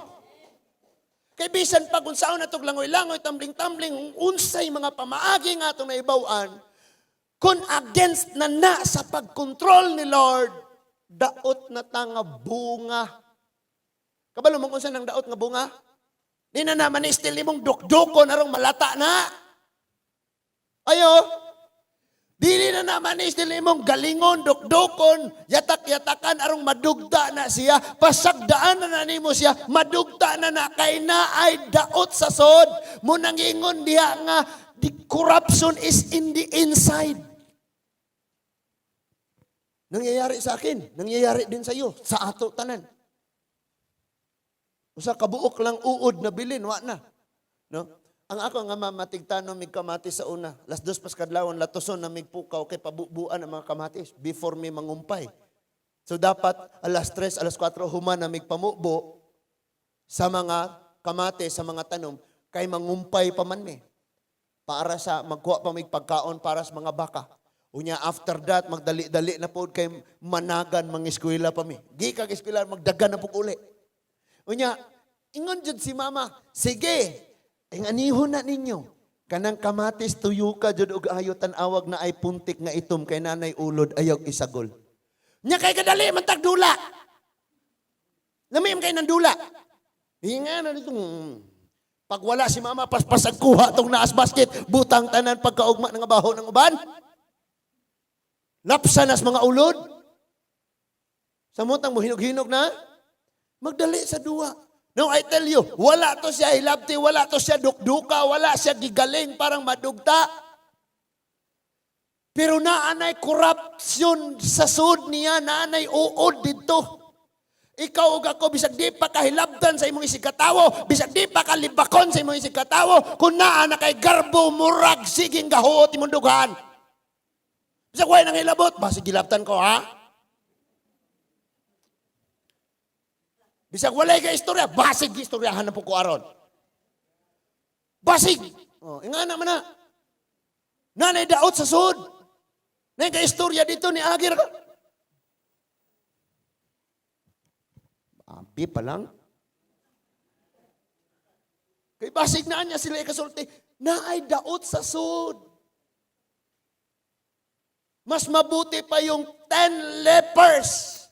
Kay bisan pag unsaon na tog langoy-langoy, tambling-tambling, unsay mga pamaagi nga atong naibaw-an, kung against na na sa pagkontrol ni Lord, daot na ta nga bunga. Kabalo mong unsa nang daot nga bunga? Di na naman ni still nimong dukdukon arong malata na. Ayo. Dili na naman ni still nimong galingon, dukdukon, yatak-yatakan arong madugta na siya. Pasagdaan na na nimo siya, madugta na na kay na ay daot sa sod. Munang ingon diha nga the corruption is in the inside. Nangyayari sa akin, nangyayari din sa iyo, sa ato tanan. Usa ka buok lang uod na bilin, wa na. No? Ang ako nga mamatigtanom mig kamatis sa una. 2:00 pas kadlawon latuson na mig pukaw kay pabubuan ang mga kamatis before mi mangumpay. So dapat alas 3, alas 4 human na mig pamubo sa mga kamate, sa mga tanom, kay mangumpay pa man mi. Para sa magkuha pa mig pagkaon para sa mga baka. Unya after that, magdali-dali na po kay managan mga eskwela pa mi. Gikan eskwela, magdagan na po uli. Unya, ingon jud si Mama, "Sige, ang anihon na ninyo. Kanang kamatis tuyo ka jud og ayo tan-awag na ay puntik nga itom kay nanay ulod, ayaw isagol." Nya kay kadali man tagdula. Lami man kay nang dula. Hinga na dito. Pag wala si Mama, paspasag kuha tong naas basket, butang tanan pagkaugma ng baho ng uban. Lapsa nas mga ulod. Samotang mo hinog-hinog na, magdali sa duwa. No, I tell you, wala to siya hilabti, wala to siya dukduka, wala siya gigaling parang madugta. Pero naanay corruption sa sud niya, naanay uod dito. Ikaw ug ako, bisag di pa kahilabtan sa imong isigkatawo, bisag di pa kalibakon sa imong isigkatawo, kung naa na kay garbo, murag siging gahuot imong dughan. Bisag way nang hilabot, basig gilabtan ko, ha? Bisag walay ka istorya, basig istoryahan na po ko aron. Basig! Oh, ingana man na. Nanay daot sa sud. Nay ka istorya dito ni Agir ka. Abi pa lang. Kay basig na niya sila ikasulti, naay daot sa sud. Mas mabuti pa yung 10 lepers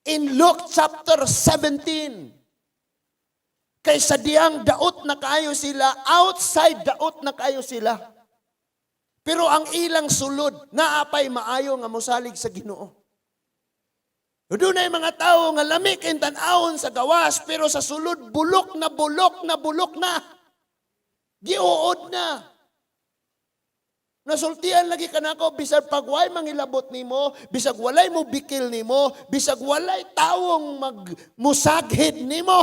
in Luke chapter 17. Kaysa diyang daot na kayo sila, outside daot na kayo sila. Pero ang ilang sulod, naapay maayo nga mosalig sa Ginoo. Dunay mga tao nga lami kay tan-awon sa gawas, pero sa sulod bulok na bulok na bulok na. Giuod na. Nasultian lagi kanako, bisag pagway mangilabot nimo, bisag walay mo bikil nimo, bisag walay tawong magmusaghid nimo.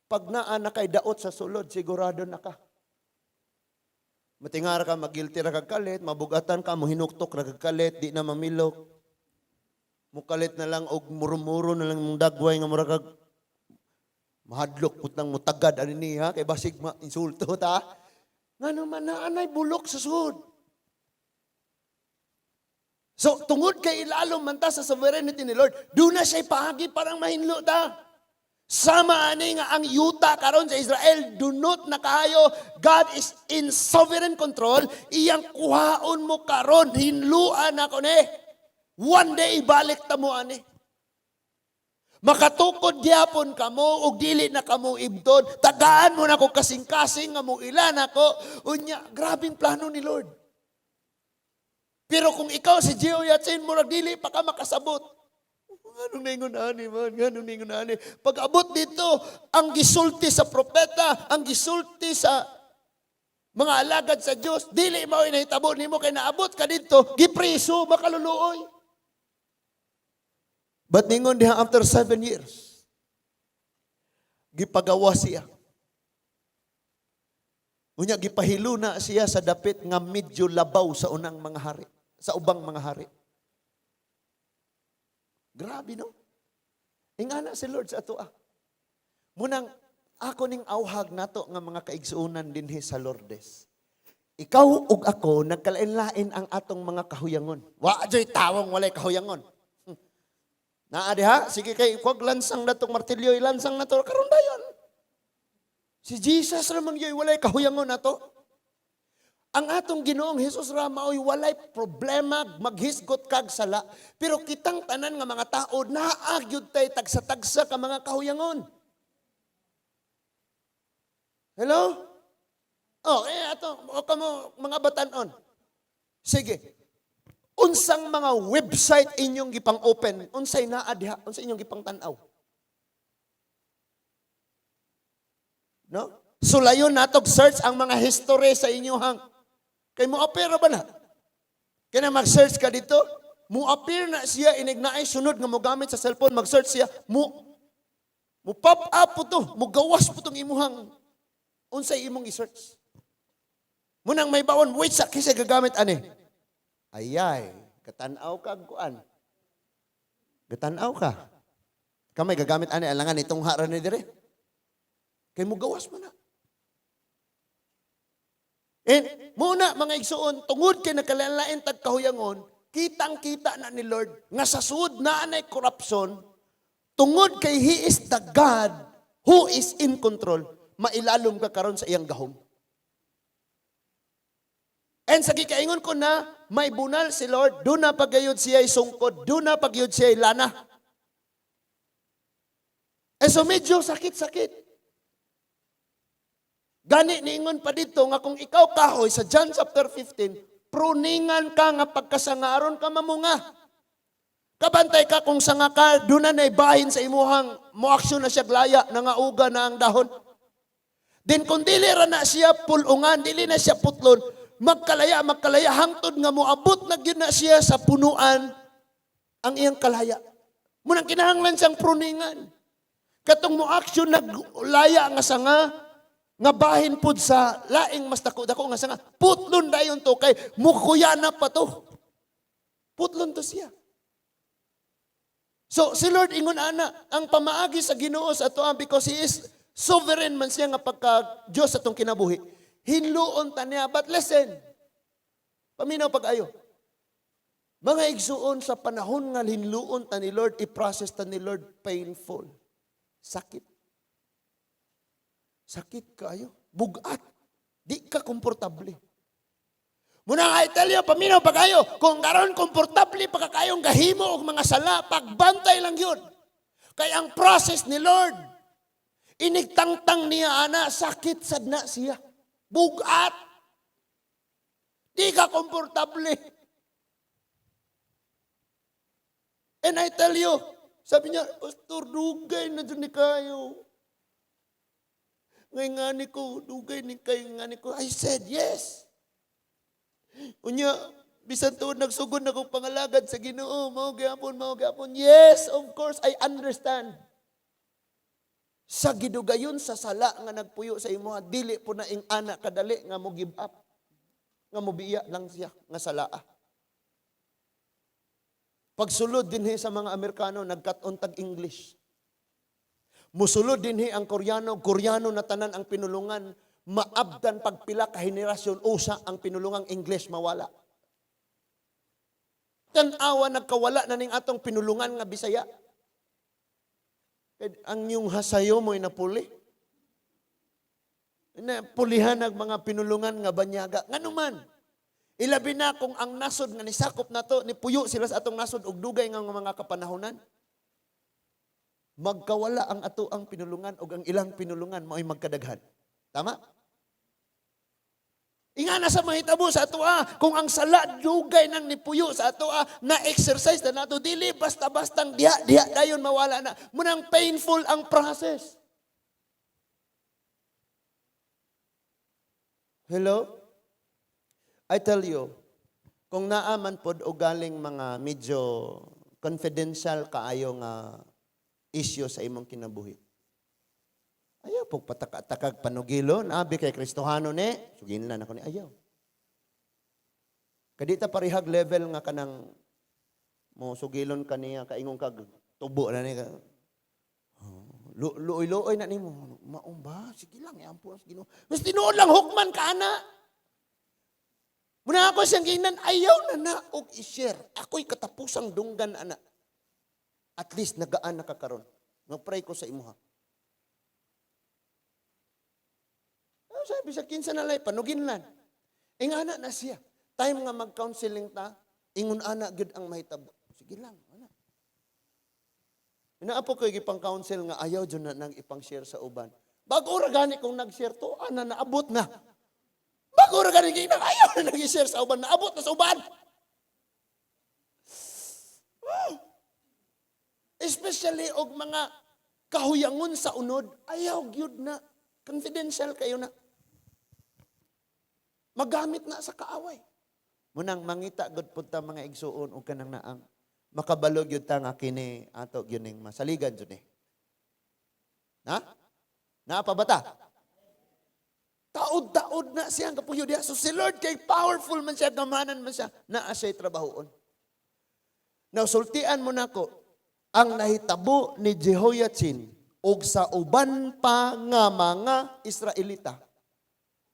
Pag naa na kay daot sa sulod, sigurado na ka. Matingara ka, magilty ra kag kalit, mabugatan ka, mohinuktok ra kag kalit, di na mamilok. Mukalit na lang og murumuro na lang mong dagway nga mura kag mahadlok put nang mutagad ani niya kay basig ma insulto ta. Ngano man naanay bulok sa sud. So tungod kay ilalom man ta sa sovereignty ni Lord, do na siya paagi parang mahinlo ta. Sama ani nga ang yuta karon sa Israel dunot na kaayo. God is in sovereign control. Iyang kuhaon mo karon, hinluan ako ni. One day ibalik ta mo ani. Makatukod gyapon kamo og dili na kamo ibton. Tagaan mo na ko kasing-kasing nga mo ilan ako. Unya, grabing plano ni Lord. Pero kung ikaw si Gio Yatsin, murag dili pa ka makasabot. Nganong ningon ani man, nganong ningon ani? Pag abot dito, ang gisulti sa propeta, ang gisulti sa mga alagad sa Dios, dili mao nahitabo nimo kay naabot ka dito, gipriso makaluluoy. But ningon diha after 7 years, gipagawa siya. Unya gipahilo na siya sa dapit nga medyo labaw sa unang mga hari, sa ubang mga hari. Grabe, no? Ingana si Lord sa atoa. Munang ako ning auhag nato nga mga kaigsuonan dinhi sa Lourdes. Ikaw ug ako nagkalain-lain ang atong mga kahuyangon. Wa joy tawong walay kahuyangon. Naa diha, sige kay wag lansang natong martilyo, ilansang nato karon dayon. Si Jesus ra man yoy walay kahuyangon nato. Ang atong Ginoong Hesus ra maoy walay problema maghisgot kag sala. Pero kitang tanan nga mga tao naa gyud tay tagsa-tagsa ka mga kahuyangon. Hello? Oh, eh ato o kamo mga batanon. Sige. Unsang mga website inyong gipang open? Unsay naa diha? Unsay inyong gipang tan-aw? No? Sulayon natog search ang mga history sa inyohang. Kay mo appear ba na? Kaya mag-search ka dito, mo appear na siya inig naay sunod nga mo gamit sa cellphone, mag-search siya, mo mo pop up po to, mo gawas po tong imuhang unsay imong i-search. Munang may bawon, wait sa kasi gagamit ani. Ayay, katanaw kag kuan. Gatanaw ka. Kamay gagamit ani alangan itong hara ni dire. Kay mo gawas mo na. And muna, mga igsuon, tungod kay nakalain tag kahuyangon, kitang-kita na ni Lord nga sa sud na anay corruption, tungod kay He is the God who is in control, mailalom ka karon sa iyang gahom. And sa gikaingon ko na, may bunal si Lord, duna pa gayud siya sungkod, duna pa gayud siya lana. Eh so medyo sakit-sakit. Gani niingon pa dito nga kung ikaw kahoy sa John chapter 15, pruningan ka nga pagkasangaron ka mamunga. Kabantay ka kung sanga ka, doon na bahin sa imuhang mo aksyon na siya glaya, nangauga na ang dahon. Din kung dili ra na siya pulungan, dili na siya putlon, magkalaya, magkalaya, hangtod nga moabot na gyud na siya sa punuan ang iyang kalaya. Munang kinahanglan siyang pruningan. Katong mo aksyon naglaya nga sanga, nga bahin pud sa laing mas dako dako nga sanga, putlon dayon to kay mukuya na pa to. Putlon to siya. So si Lord ingon ana, ang pamaagi sa Ginoo sa atoa, because He is sovereign man siya nga pagka Dios atong kinabuhi. Hinluon ta niya. But listen, paminaw pag-ayo. Mga igsuon, sa panahon nga hinluon ta ni Lord, i-process ta ni Lord, painful. Sakit. Sakit kayo. Bugat. Di ka komportable. Muna I tell you, paminaw pag-ayo, kung karon komportable pa ka kayong gahimo og mga sala, pagbantay lang yun. Kay ang process ni Lord, inigtangtang niya ana, sakit sad na siya. Bugat. Di ka komportable. And I tell you, sabi niya, "Pastor, dugay na dyan ni kayo. Ngay nga ni ko, dugay ni kayo nga ni ko." I said, "Yes." Unya, bisan tuod nagsugod na kong pangalagad sa Ginoo, mao gyapon, mao gyapon. Yes, of course, I understand. Sa gidugayon sa sala nga nagpuyo sa imo, dili po na ing ana kadali nga mo give up. Nga mo biya lang siya nga salaa. Pagsulod dinhi sa mga Amerikano, nagkat-on tag English. Musulod dinhi ang Koreano, Koreano na tanan ang pinulungan, maabdan pagpila ka henerasyon usa ang pinulungang English mawala. Tan-awa, nagkawala na ning atong pinulungan nga Bisaya. Kay ang yung hasayo mo'y napuli. Na pulihan ang mga pinulungan nga banyaga. Nganuman, ilabi na kung ang nasod nga nisakop nato, nipuyo sila sa atong nasod og dugay nga mga kapanahonan. Magkawala ang ato ang pinulungan og ang ilang pinulungan mao'y magkadaghan. Tama? Ingana sa mahitabo sa atoa, kung ang sala dugay nang nipuyo sa atoa, na exercise na nato, dili basta-bastang diha diha dayon mawala na. Munang painful ang process. Hello? I tell you, kung naaman pod o galing mga medyo confidential kaayo nga issue sa imong kinabuhi, ayaw po pataka-takag panugilon, abi kay Kristohano ni, sugin lang ako ni ayaw. Kadita parihag level nga kanang mo sugilon kaniya kaingon kag tubo na ni ka. Oh, luoy-luoy na nimo. Maong ba? Sige lang, iampo sa Ginoo. Mas tinuod lang hukman ka ana. Muna ako siyang ginan, ayaw na na og i-share. Ako'y katapusang dunggan ana. At least nagaan na ka karon. Mag-pray ko sa imuha. Ano sabi sa kinsa na lay, panugin lan. Ingana na siya. Time nga mag-counseling ta, ingon ana gyud ang mahitabo. Sige lang, ana. Inaapo ko ipang counsel nga ayaw jud na nang ipang-share sa uban. Bago ra gani kung nag-share to, ana naabot na. Bago ra gani kung ayaw na nag-share sa uban, naabot na sa uban. Wow. Especially og mga kahuyangon sa unod, ayaw gyud na. Confidential kayo na. Magamit na sa kaaway. Munang mangita gud pud ta, mga igsuon, og kanang naang makabalo gyud ta nga kini ato gyud ning masaligan jud ni. Na? Naa pa ba ta? Taod-taod na siya ang kapuyo diha. So si Lord kay powerful man siya, gamanan man siya, naa siya'y trabahoon. Now, sultian mo nako. Ang nahitabo ni Jehoiachin og sa uban pa nga mga Israelita,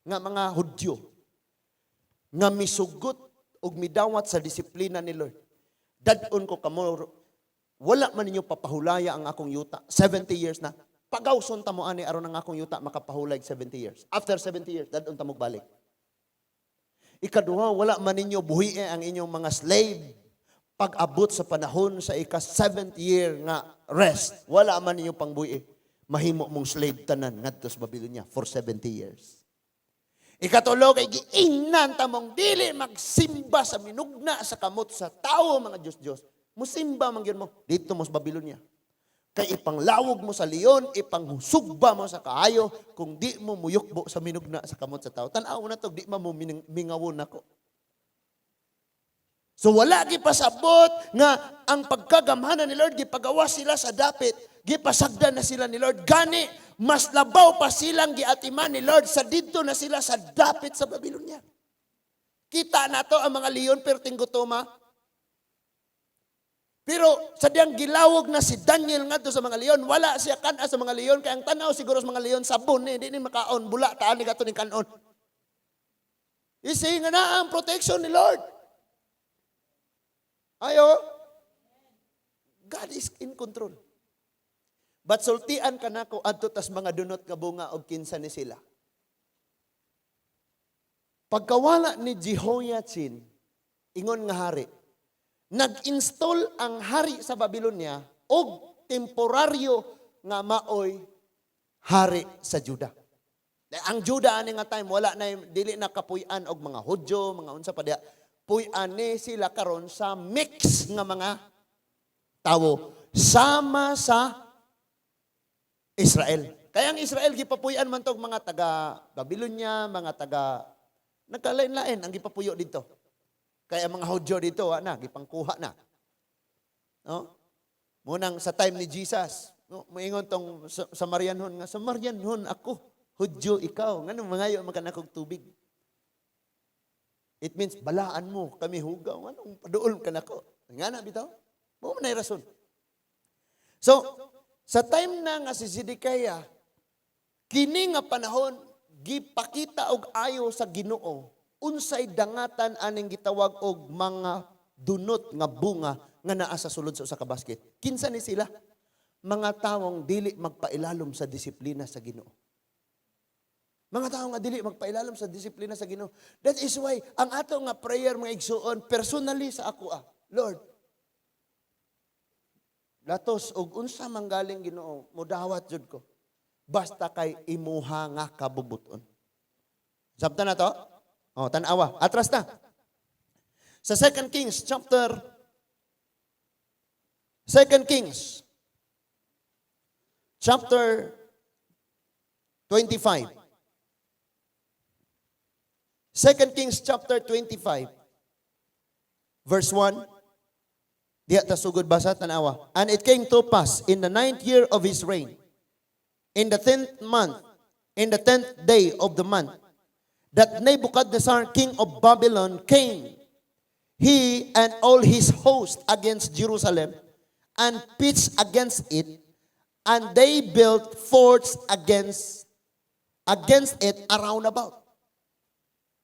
nga mga Hudyo, nga misugot og midawat sa disiplina ni Lord. "Dad-on ko kamo, wala man ninyo papahulaya ang akong yuta. 70 years na. Pagawson ta mo ani aron ang akong yuta makapahulay 70 years. After 70 years, dad-on ta mo balik. Ikaduha, wala man ninyo buhie ang inyong mga slave pag-abot sa panahon sa ika 7th year nga rest. Wala man ninyo pangbuhi. Mahimo mong slave tanan ngadto sa Babylonia for 70 years. Ikatulo, kay giingnan ta mong dili magsimba sa minugna sa kamot sa tawo, mga Diyos-Diyos. Musimba man gyud mo dito mo sa Babylonia. Kay ipanglawog mo sa leon, ipanghusugba mo sa kaayo, kung di mo muyukbo sa minugna sa kamot sa tao. Tan-aw na to, di man mo mingawon nako." So wala gipasabot nga ang pagkagamhanan ni Lord, gipagawas sila sa dapit, gipasagdan na sila ni Lord. Gani, mas labaw pa silang giatiman ni Lord sa didto na sila sa dapit sa Babylonia. Kita na to ang mga leon perting gutoma. Pero sa diyang gilawog na si Daniel ngadto sa mga leon, wala siya kan sa mga leon, kay ang tanaw siguro sa mga leon sabon ni, di ni makaon, bula taan ni gato ni kanon. Isi nga na ang protection ni Lord. Ayo. God is in control. But sultian ka nako adto tas mga dunot nga bunga og kinsa ni sila. Pagkawala ni Jehoiachin, ingon nga hari, nag-install ang hari sa Babylonia og temporaryo nga maoy hari sa Juda. Ang Juda ani nga time, wala na, dili na kapuy-an og mga Hudyo, mga unsa pa diha. Puy-an ni sila karon sa mix nga mga tawo sama sa Israel. Kaya ang Israel gipapuy-an man tog mga taga Babylonia, mga taga nagkalain-lain ang gipapuyo dito. Kaya ang mga Hudyo dito, wa na, gipangkuha na. No? Munang sa time ni Jesus, no, moingon tong Samarianhon nga, "Samarianhon ako, Hudyo ikaw. Nganong mangayo man ka nakog tubig?" It means, balaan mo kami hugaw. Nganong paduol ka nako? Nga na, bitaw? Mao man na rason. So, sa time na nga si Zedekiah, kini nga panahon, gipakita og ayo sa Ginoo unsay dangatan aning gitawag og mga dunot nga bunga nga naa sa sulod sa usa ka basket. Kinsa ni sila? Mga tawong dili magpailalom sa disiplina sa Ginoo. Mga tao nga dili magpailalom sa disiplina sa Ginoo. That is why ang ato nga prayer, mga igsuon, personally sa ako ah, Lord, latos og unsa man galing, Ginoo, mudawat jud ko. Basta kay imuha nga kabubuton. Sabta na to? Oh, tan-awa. Atras na. Sa 2 Kings chapter 2 Kings chapter 25. 2 Kings chapter 25 verse 1. Diha ta sugod basa, tanawa. "And it came to pass in the ninth year of his reign, in the 10th month, in the 10th day of the month, that Nebuchadnezzar, king of Babylon, came, he and all his host, against Jerusalem, and pitched against it, and they built forts against it around about."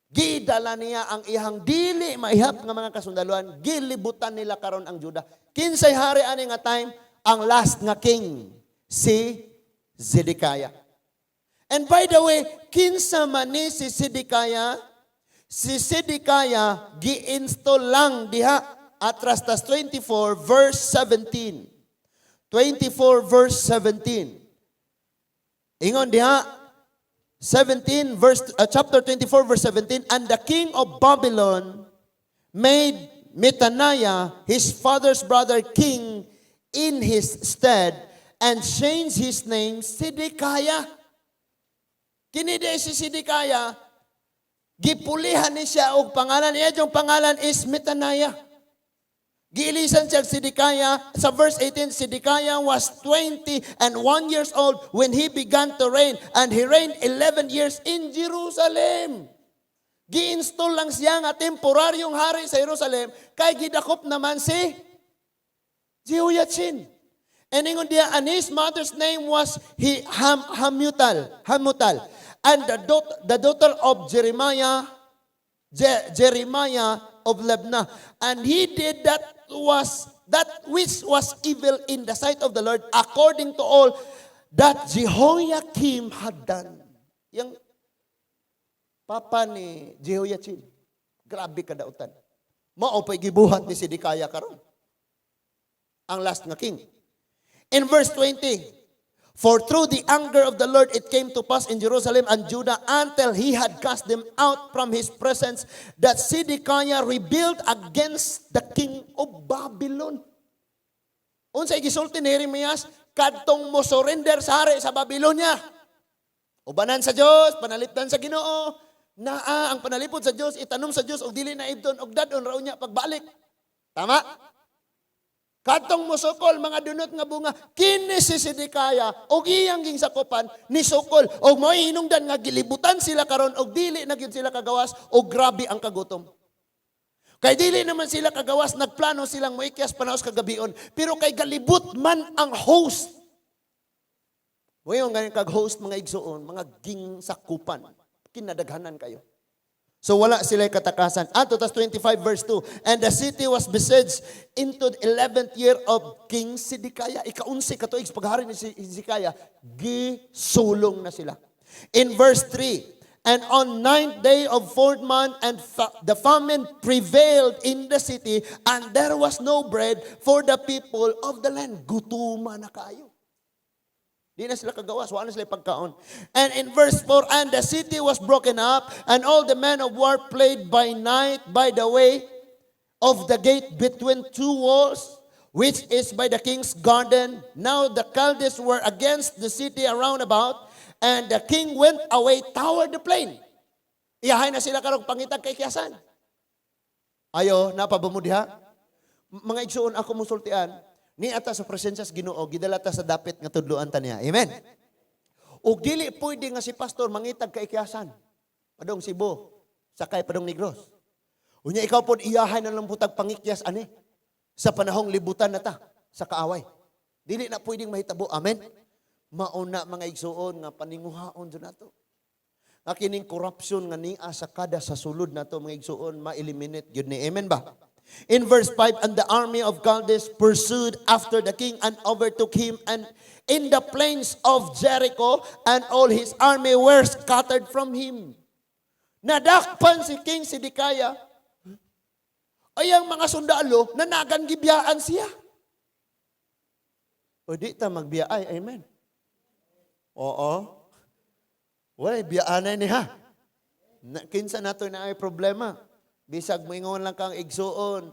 Gidala niya ang iyang dili maihap nga mga kasundaluan, gilibutan nila karon ang Juda. Kinsay hari ani nga time? Ang last nga king, si Zedekiah. And by the way, kinsa man ni si Zedekiah? Si Zedekiah gi-install lang diha, atras tas 24 verse 17. 24 verse 17. Ingon diha 17 verse chapter 24 verse 17, "And the king of Babylon made Mattaniah, his father's brother, king in his stead and changed his name Zedekiah." Kini di si Zedekiah, gipulihan ni siya og pangalan niya, yung pangalan is Mattaniah. Giilisan siya Zedekiah. Sa verse 18, "Zedekiah was 21 years old when he began to reign, and he reigned 11 years in Jerusalem." Gi-install lang siya nga temporaryong hari sa Jerusalem, kay gidakop naman si Jehoiachin. And ingon diya, and his mother's name was Hamutal. And the daughter of Jeremiah of Libnah. And he did that which was evil in the sight of the Lord, according to all that Jehoiakim had done. Yang papa ni Jehoiachin, grabe kadautan. Mao pa'y gibuhat ni Zedekiah karon. Ang last nga king. In verse 20, "For through the anger of the Lord it came to pass in Jerusalem and Judah until he had cast them out from his presence that Zedekiah rebelled against the king of Babylon." Unsay gisulti ni Jeremias? Kadtong mo surrender sa hari sa Babylonia. Ubanan sa Dios, panalipdan sa Ginoo. Naa ang panalipod sa Dios, itanom sa Dios og dili na ibton og dadon raw niya pagbalik. Tama? Kadtong mosukol mga dunot nga bunga, kini si Zedekiah og iyang ginsakupan ni sukol og mo'y hinungdan nga gilibutan sila karon og dili na gyud sila kagawas og grabe ang kagutom. Kay dili naman sila kagawas, nagplano silang moikyas panaos kagabion, pero kay galibot man ang host. Ngayon, ngayon kag host, mga igsuon, mga ginsakupan, kinadaghanan kayo. So wala sila katakasan. Ato tas 25 verse 2. "And the city was besieged into the 11th year of King Zedekiah." Ikaunsi katuig sa paghari ni Zedekiah, gisulong na sila. In verse 3, "And on ninth day of fourth month, and the famine prevailed in the city, and there was no bread for the people of the land." Gutuma na kayo. Di na sila kagawas, wala na sila pagkaon. And in verse 4, "And the city was broken up, and all the men of war played by night by the way of the gate between two walls, which is by the king's garden. Now the Chaldees were against the city around about, and the king went away toward the plain." Iyahay na sila karong pangitag kaikyasan. Ayo, napa ba mo diha? Mga igsuon, ako musultian, ni ata sa presensya sa Ginoo, gidala ta sa dapit nga tudloan ta niya. Amen. Ug dili pwede nga si pastor mangitag kaikyasan. Padong Cebu, sakay padong Negros. Unya ikaw pod iyahay na lang putag pangikyas ani sa panahong libutan na ta sa kaaway. Dili na pwedeng mahitabo. Amen. Mauna, mga igsuon, nga paninguhaon jud nato. Nga kining corruption nga nia sa kada sa sulod nato, mga igsuon, ma-eliminate gyud ni. Amen ba? In verse 5, "And the army of Chaldees pursued after the king and overtook him and in the plains of Jericho, and all his army were scattered from him." Nadakpan si King Zedekiah. Ay, ang mga sundalo, nanagan gibiyaan siya. O di ta magbiyaay, amen. Oo. Walay biyaanay ni ha. Na, kinsa nato na ay problema. Bisag moingon lang kang igsuon.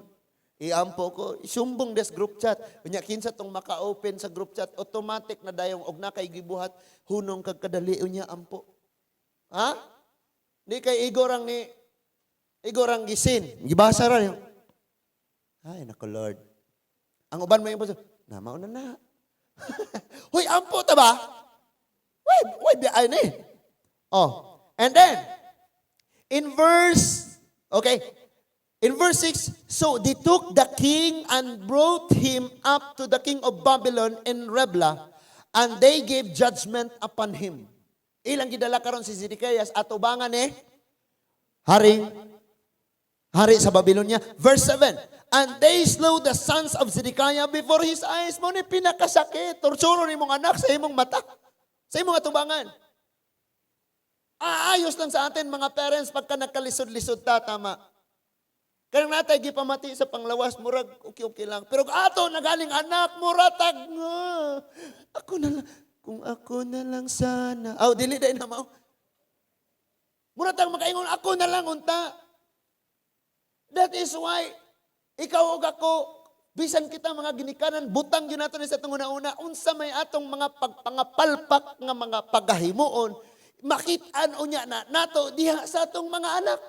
Iampo ko, isumbong des group chat. Unya kinsa tong maka-open sa group chat, automatic na dayong og na kay gibuhat, hunong kag kadali, unya ampo. Ha? Di kay igor ang ni igor ang gisin. Gibasa ra yun. Ay, nako Lord. Ang uban mo yung na mauna na. Hoy, ampo ta ba? Why, why bi ay ni? Oh, and then in verse 6, "So they took the king and brought him up to the king of Babylon in Reblah, and they gave judgment upon him." Ilang gidala karon si Zedekiah atubangan ni haring hari sa Babylonia. Verse 7, "And they slew the sons of Zedekiah before his eyes." Mo ni pinakasakit. Torturo ni mong anak sa imong mata. Sa imong atubangan. Aayos lang sa atin mga parents pagka nagkalisod-lisod ta, tama. Kanang natay gipamati sa panglawas, murag okay-okay lang. Pero ato nagaling anak, muratag nga. Ako na lang, kung ako na lang sana. Aw, dili dahil na mao. Muratag makaingon, ako na lang unta. That is why, ikaw ug ako, bisan kita mga ginikanan, butang gyud nato ni sa atong una, unsa may atong mga pagpangapalpak nga mga pagahimuon, makit-an unya na nato diha sa atong mga anak.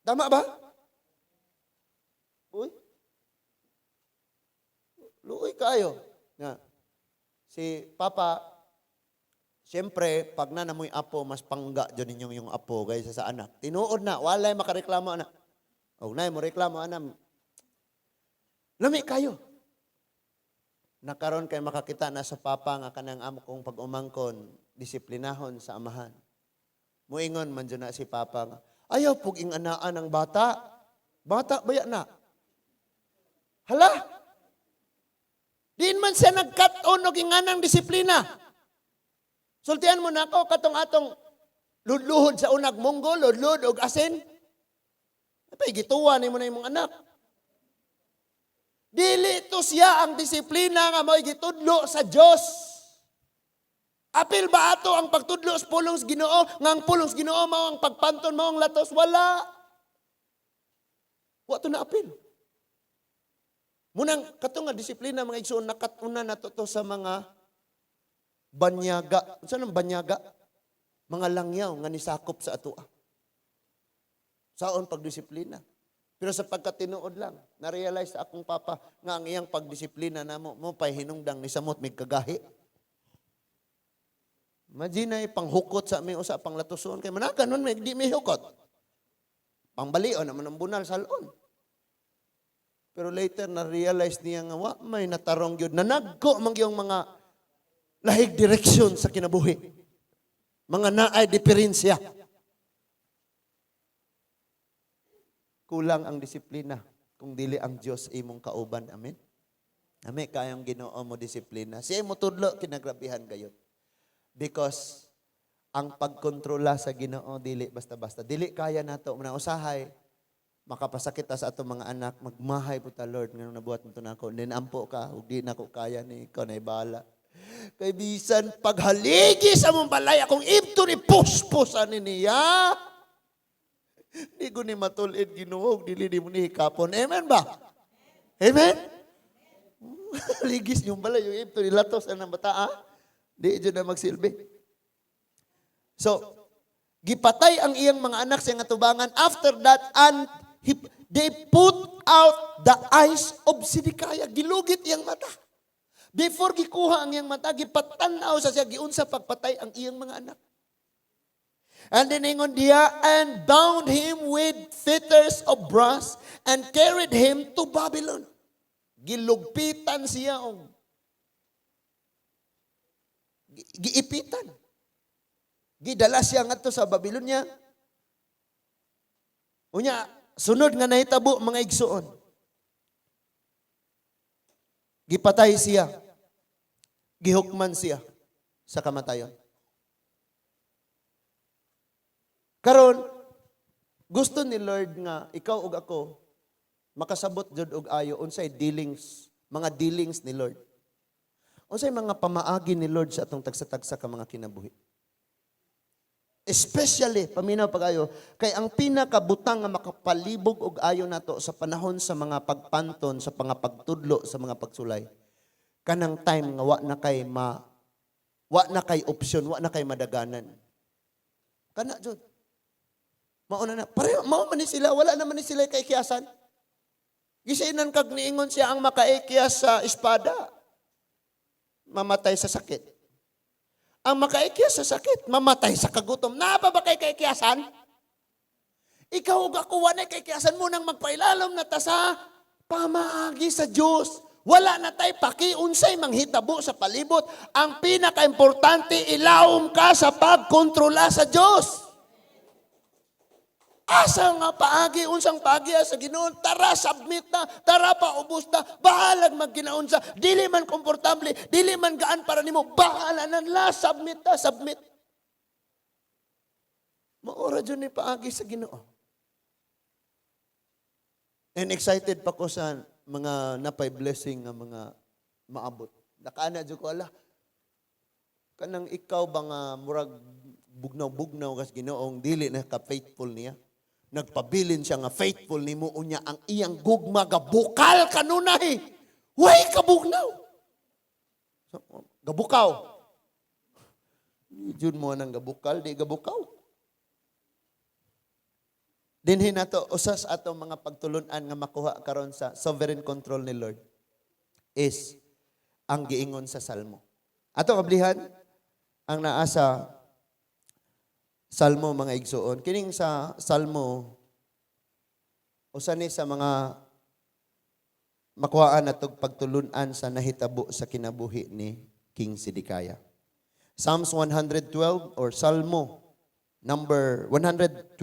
Tama ba? Uy. Luoy kayo. Nga. Si Papa, siyempre, pag nanamoy apo, mas pangga dyan ninyong yung apo kaysa sa anak. Tinuod na, walay makareklamo anak. Og nay mo reklamo anak. Lami kayo. Nakaron kay makakita na sa papa nga kanang amo kong pag-umangkon, disiplinahon sa amahan. Muingon man jud na si papa nga, "Ayaw pug inganaan ang bata. Bata baya na." Hala! Diin man siya nagkat-on og inganang disiplina. Sultian mo na ako katong atong ludluhod sa unag munggo, ludlud og asin. Ay, gituwa nimo na imong anak. Dili to siya ang disiplina nga mo'y gitudlo sa Dios. Apil ba ato ang pagtudlo sa pulong sa Ginoo? Nga ang pulong sa Ginoo mao ang pagpanton, mao ang latos? Wala. Wa to na apil. Munang kato nga disiplina, mga igsoon, nakat-unan nato to sa mga banyaga. Unsa nang banyaga? Mga langyaw nga nisakop sa atoa. Saon pagdisiplina. Pero sa pagkatinuod lang, na-realize sa akong papa nga ang iyang pagdisiplina namo mo pay hinungdang ni samot mig kagahi. Imagine ay panghukot sa mi usa, panglatuson kay managan man may di mi hukot. Pangbalion naman ang bunal salon. Pero later na-realize niya nga wa may natarong gyud, nanagko man gyud mga lahig direksyon sa kinabuhi. Mga naay diferensya. Kulang ang disiplina kung dili ang Dios imong kauban. Amen. Amen kayong Ginoo mo disiplina. Siya mo tudlo kinagrabihan gayud. Because ang pagkontrola sa Ginoo dili basta-basta. Dili kaya nato na usahay makapasakit ta sa atong mga anak, magmahay po ta, "Lord, nganong nabuhat mo to nako?" Then ampo ka ug di nako kaya ni, ikaw na bahala. Kay bisan paghaligi sa mong balay akong ibto ni puspos ani niya. Di ko ni matulid, Ginoo, dili di mo ni hikapon. Amen ba? Amen? Ligis yung balay, yung ibto ni latos ang bata, ah? Di jud na magsilbi. So, gipatay ang iyang mga anak sa iyang atubangan. After that, and they put out the eyes of Zedekiah. Gilugit iyang mata. Before gikuha ang iyang mata, gipatanaw sa siya, giunsa pagpatay ang iyang mga anak. And then ingon diya, and bound him with fetters of brass and carried him to Babylon. Gilugpitan siya og giipitan. Gidala siya ngadto sa Babylonia. Unya, sunod nga nahitabo, mga igsuon. Gipatay siya. Gihukman siya sa kamatayon. Karon, gusto ni Lord nga ikaw ug ako makasabot jud og ayo unsay dealings, mga dealings ni Lord. Unsay mga pamaagi ni Lord sa atong tagsa-tagsa ka mga kinabuhi. Especially, paminaw pag-ayo, kay ang pinakabutang nga makapalibog og ayo nato sa panahon sa mga pagpanton, sa mga pagtudlo, sa mga pagsulay, kanang time nga wa na kay option, wa na kay madaganan. Kana jud. Mauna na. Pareho, mao man ni sila, wala naman ni sila kay kiyasan. Gisinan kag niingon siya ang makaikiyas sa espada, mamatay sa sakit. Ang makaikiyas sa sakit, mamatay sa kagutom. Naa pa ba kay kaikiyasan? Ikaw ug ako, wala kay kiyasan mo nang magpailalom na ta sa pamaagi sa Diyos. Wala na tay pakiunsay manghitabo sa palibot. Ang pinakaimportante, ilawom ka sa pagkontrola sa Diyos. Asa nga paagi, unsang paagi sa Ginoo, tara submit na, tara paubos na, bahalag magginaunsa, dili man komportable, dili man gaan para nimo, bahala na la, submit na, submit. Maora jud ni paagi sa Ginoo. And excited pa ko sa mga napay blessing nga mga maabot. Nakaana jud ko ala. Kanang ikaw ba nga murag bugnaw-bugnaw kas Ginoong dili na ka faithful niya. Nagpabilin siya nga faithful nimo, unya ang iyang gugma gabukal kanunay. Way kabugnaw. So, gabukaw. Jud mo nang gabukal, di gabukaw. Dinhi nato usas atong mga pagtulunan nga makuha karon sa sovereign control ni Lord is ang giingon sa Salmo. Ato kablihan ang naa sa Salmo, mga igsuon. Kining sa Salmo usa ni sa mga Makuhaan natog pagtulunan sa nahitabo sa kinabuhi ni King Zedekiah. Psalms 112 or Salmo number 112.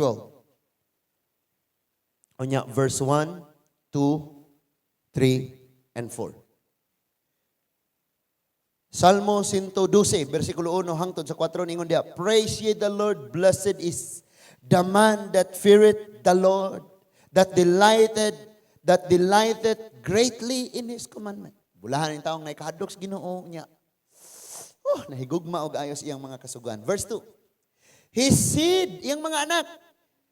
Unya, verse 1, 2, 3, and 4. Salmo 112, versikulo 1 hangtod sa 4, ningon diha, "Praise ye the Lord, blessed is the man that feareth the Lord, that delighted greatly in His commandment." Bulahan ang taong nakahadlok sa Ginoo niya. Oh, nahigugma og ayos iyang mga kasuguan. Verse 2. "His seed," iyang mga anak,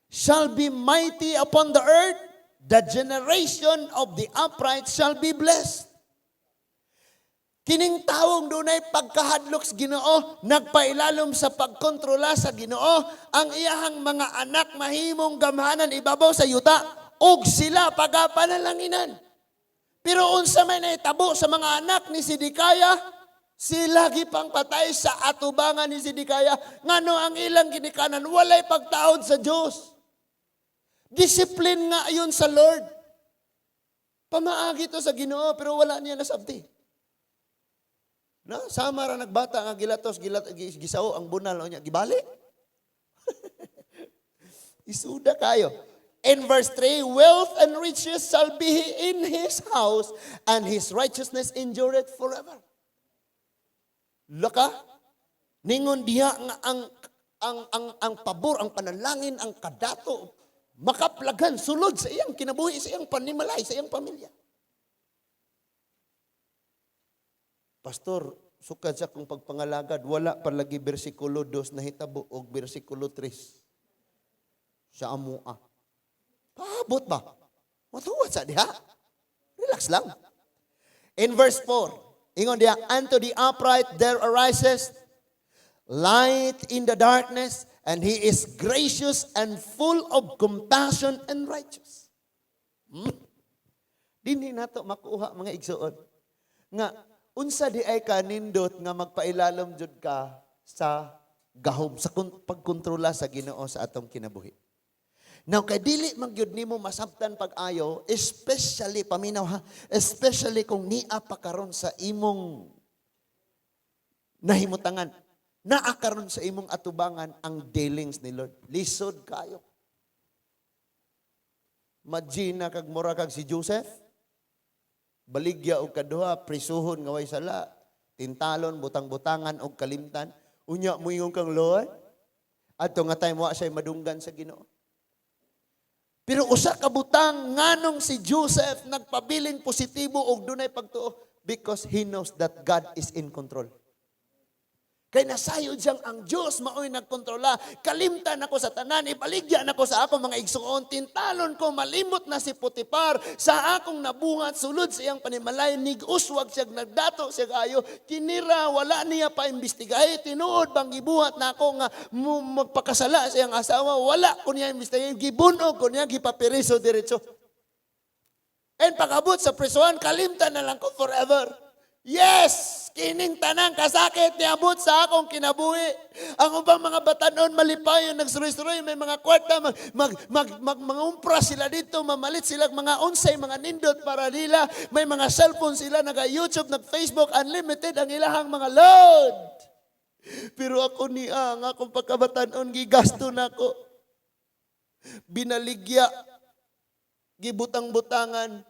"shall be mighty upon the earth. The generation of the upright shall be blessed." Kining tawong dunay pagkahadlok sa Ginoo, nagpailalom sa pagkontrola sa Ginoo, ang iyahang mga anak mahimong gamhanan ibabaw sa yuta, ug sila pagapanalanginan. Pero unsa may nahitabo sa mga anak ni Zedekiah? Sila gipangpatay sa atubangan ni Zedekiah ngano ang ilang ginikanan walay pagtaod sa Dios. Discipline nga ayon sa Lord. Pamaagi to sa Ginoo, pero wala niya nasabti. No, sama ra nagbata nga gilatos gilat gisao ang bunal niya gibali. Isuda kayo. In verse 3, "Wealth and riches shall be in his house, and his righteousness endureth forever." Laka, ningon diha nga ang pabor, ang panalangin, ang kadato, makaplagan sulod sa iyang kinabuhi, sa iyang panimalay, sa iyang pamilya. Pastor, sukad sa akong pagpangalagad, wala pa lagi bersikulo 2 nahitabo og bersikulo 3 sa amua. Paabot ba? Matuwat sa diha. Relax lang. In verse 4, ingon diha, "Unto the upright there arises light in the darkness, and he is gracious and full of compassion and righteous." Dinhi nato makuha, mga igsuon, nga unsa di ay kanindot nga magpailalom jud ka sa gahom sa pagkontrola sa Ginoo sa atong kinabuhi. Now, kay dili man gyud nimo masabtan pag-ayo, especially, paminaw ha, especially kung nia pa karon sa imong nahimutangan, naa karon sa imong atubangan ang dealings ni Lord. Lisod kayo. Imagine kag mura kag si Joseph. Baligya og kaduha, prisuhon nga way sala, tintalon, butang-butangan og kalimtan. Unya moingon kang, "Lord," adto nga time wa siya madunggan sa Ginoo. Pero usa ka butang, nganong si Joseph nagpabiling positibo og dunay pagtuo? Because he knows that God is in control. Kay nasayod siyang ang Diyos mao'y nagkontrola. Kalimtan ako sa tanan, ibaligya nako sa akong mga igsuon, tintalon ko, malimot na si Potifar sa akong nabuhat, sulod sa iyang panimalay, nig-uswag siya, nagdato siya ayo, kinira, wala niya pa imbestigahe, tinuod bang gibuhat na ako nga magpakasala sa iyang asawa, wala ko niya imbestigahe, gibunog ko niya, gipapiriso diretso. And pag-abot sa prisuhan, kalimtan na lang ko forever. Yes! Kining tanang kasakit niabot sa akong kinabuhi. Ang ubang mga batanon malipayon, nagsuroy-suroy, may mga kwarta, mag, mag, mag, mag, mga umpra sila dito, mamalit sila mga unsay, mga nindot para nila, may mga cellphone sila, naga-YouTube, nag-Facebook, unlimited ang ilahang mga load. Pero ako niya, ang akong pagkabatanon, gigasto nako. Binaligya, gibutang-butangan,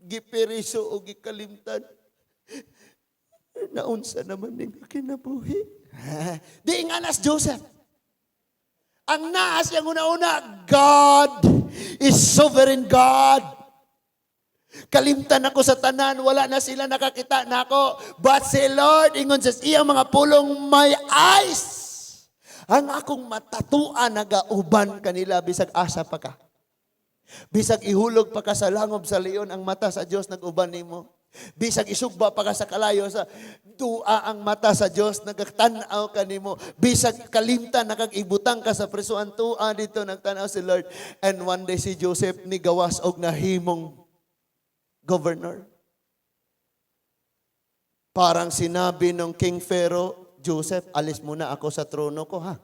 giperiso o gikalimtan. Naunsa naman ning kinabuhi. Di nga nas Joseph. Ang naas yang una-una, God is sovereign God. Kalimtan ako sa tanan, wala na sila nakakita na ako. But si Lord, ingon sa iyang mga pulong, "My eyes," ang akong matatuan nagauban kanila bisag asa pa ka. Bisag ihulog pa ka sa langob sa leon, ang mata sa Dios nag-uban nimo. Bisag isugba pa ka sa kalayo sa dua, ang mata sa Dios nagtan-aw kanimo. Bisag kalimtan nakag ibutang ka sa prisuan, tua dito nagtan-aw si Lord. And one day si Joseph ni gawas og nahimong governor. Parang sinabi ng King Pharaoh, "Joseph, alis muna ako sa trono ko ha."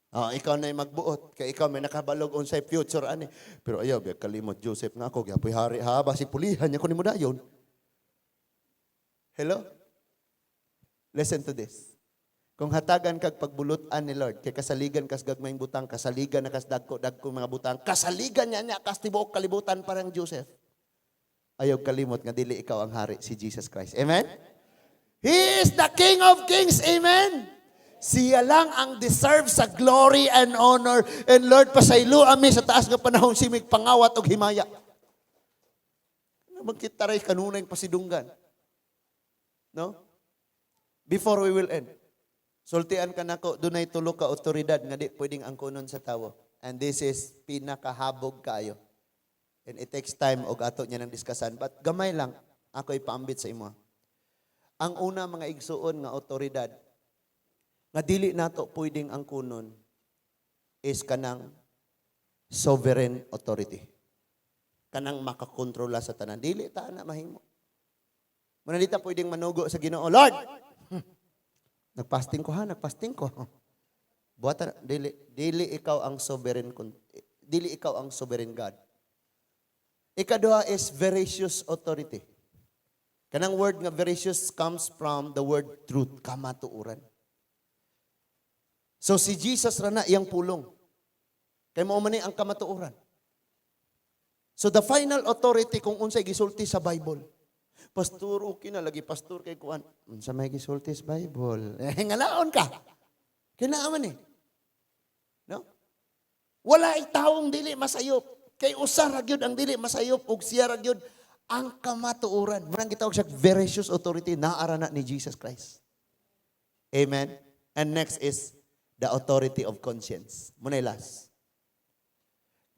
Ah, ikaw na magbuot kay ikaw may nakabalog unsay future ani. Pero ayaw biya kalimot, Joseph, nga ako gyapoy hari ha, basi pulihan niya ko nimo dayon. Hello? Listen to this. Kung hatagan kag pagbulutan ni Lord, kay kasaligan kas gagmayng butang, kasaligan na kas dagko dagko mga butang, kasaligan niya niya kas tibuok kalibutan parang Joseph. Ayaw kalimot nga dili ikaw ang hari, si Jesus Christ. Amen? He is the King of Kings. Amen? Siya lang ang deserve sa glory and honor. And Lord, pasaylo ami sa taas nga panahon simig pangawat og himaya. Magkita ray kanunay pasidunggan. No? Before we will end, sultian ka nako, dunay tulo ka otoridad nga di pwedeng angkonon sa tawo. And this is pinakahabog kaayo. And it takes time og ato niya nang diskasan. But gamay lang, ako ipaambit sa imo. Ang una, mga igsuon, nga otoridad nga dili nato pwedeng angkunon is kanang sovereign authority. Kanang makakontrola sa tanan. Dili ta na mahimo. Muna di ta pwedeng manugo sa Ginoo, "Lord, nagfasting ko ha, nagfasting ko. Buhatan," dili, dili ikaw ang sovereign God. Ikaduha is veracious authority. Kanang word nga veracious comes from the word truth, kamatuoran. So si Jesus ra na iyang pulong. Kay mao man ni ang kamatuoran. So the final authority kung unsay gisulti sa Bible. "Pastor, okay na lagi pastor kay kuan." Unsa may gisulti sa Bible? Eh, ngalaon ka. Kinaa man eh. No? Wala tawong dili masayop. Kay usa ra gyud ang dili masayop ug siya ra gyud ang kamatuoran. Murang gitawag siya veracious authority, naa ra na ni Jesus Christ. Amen. And next is the authority of conscience. Muna last.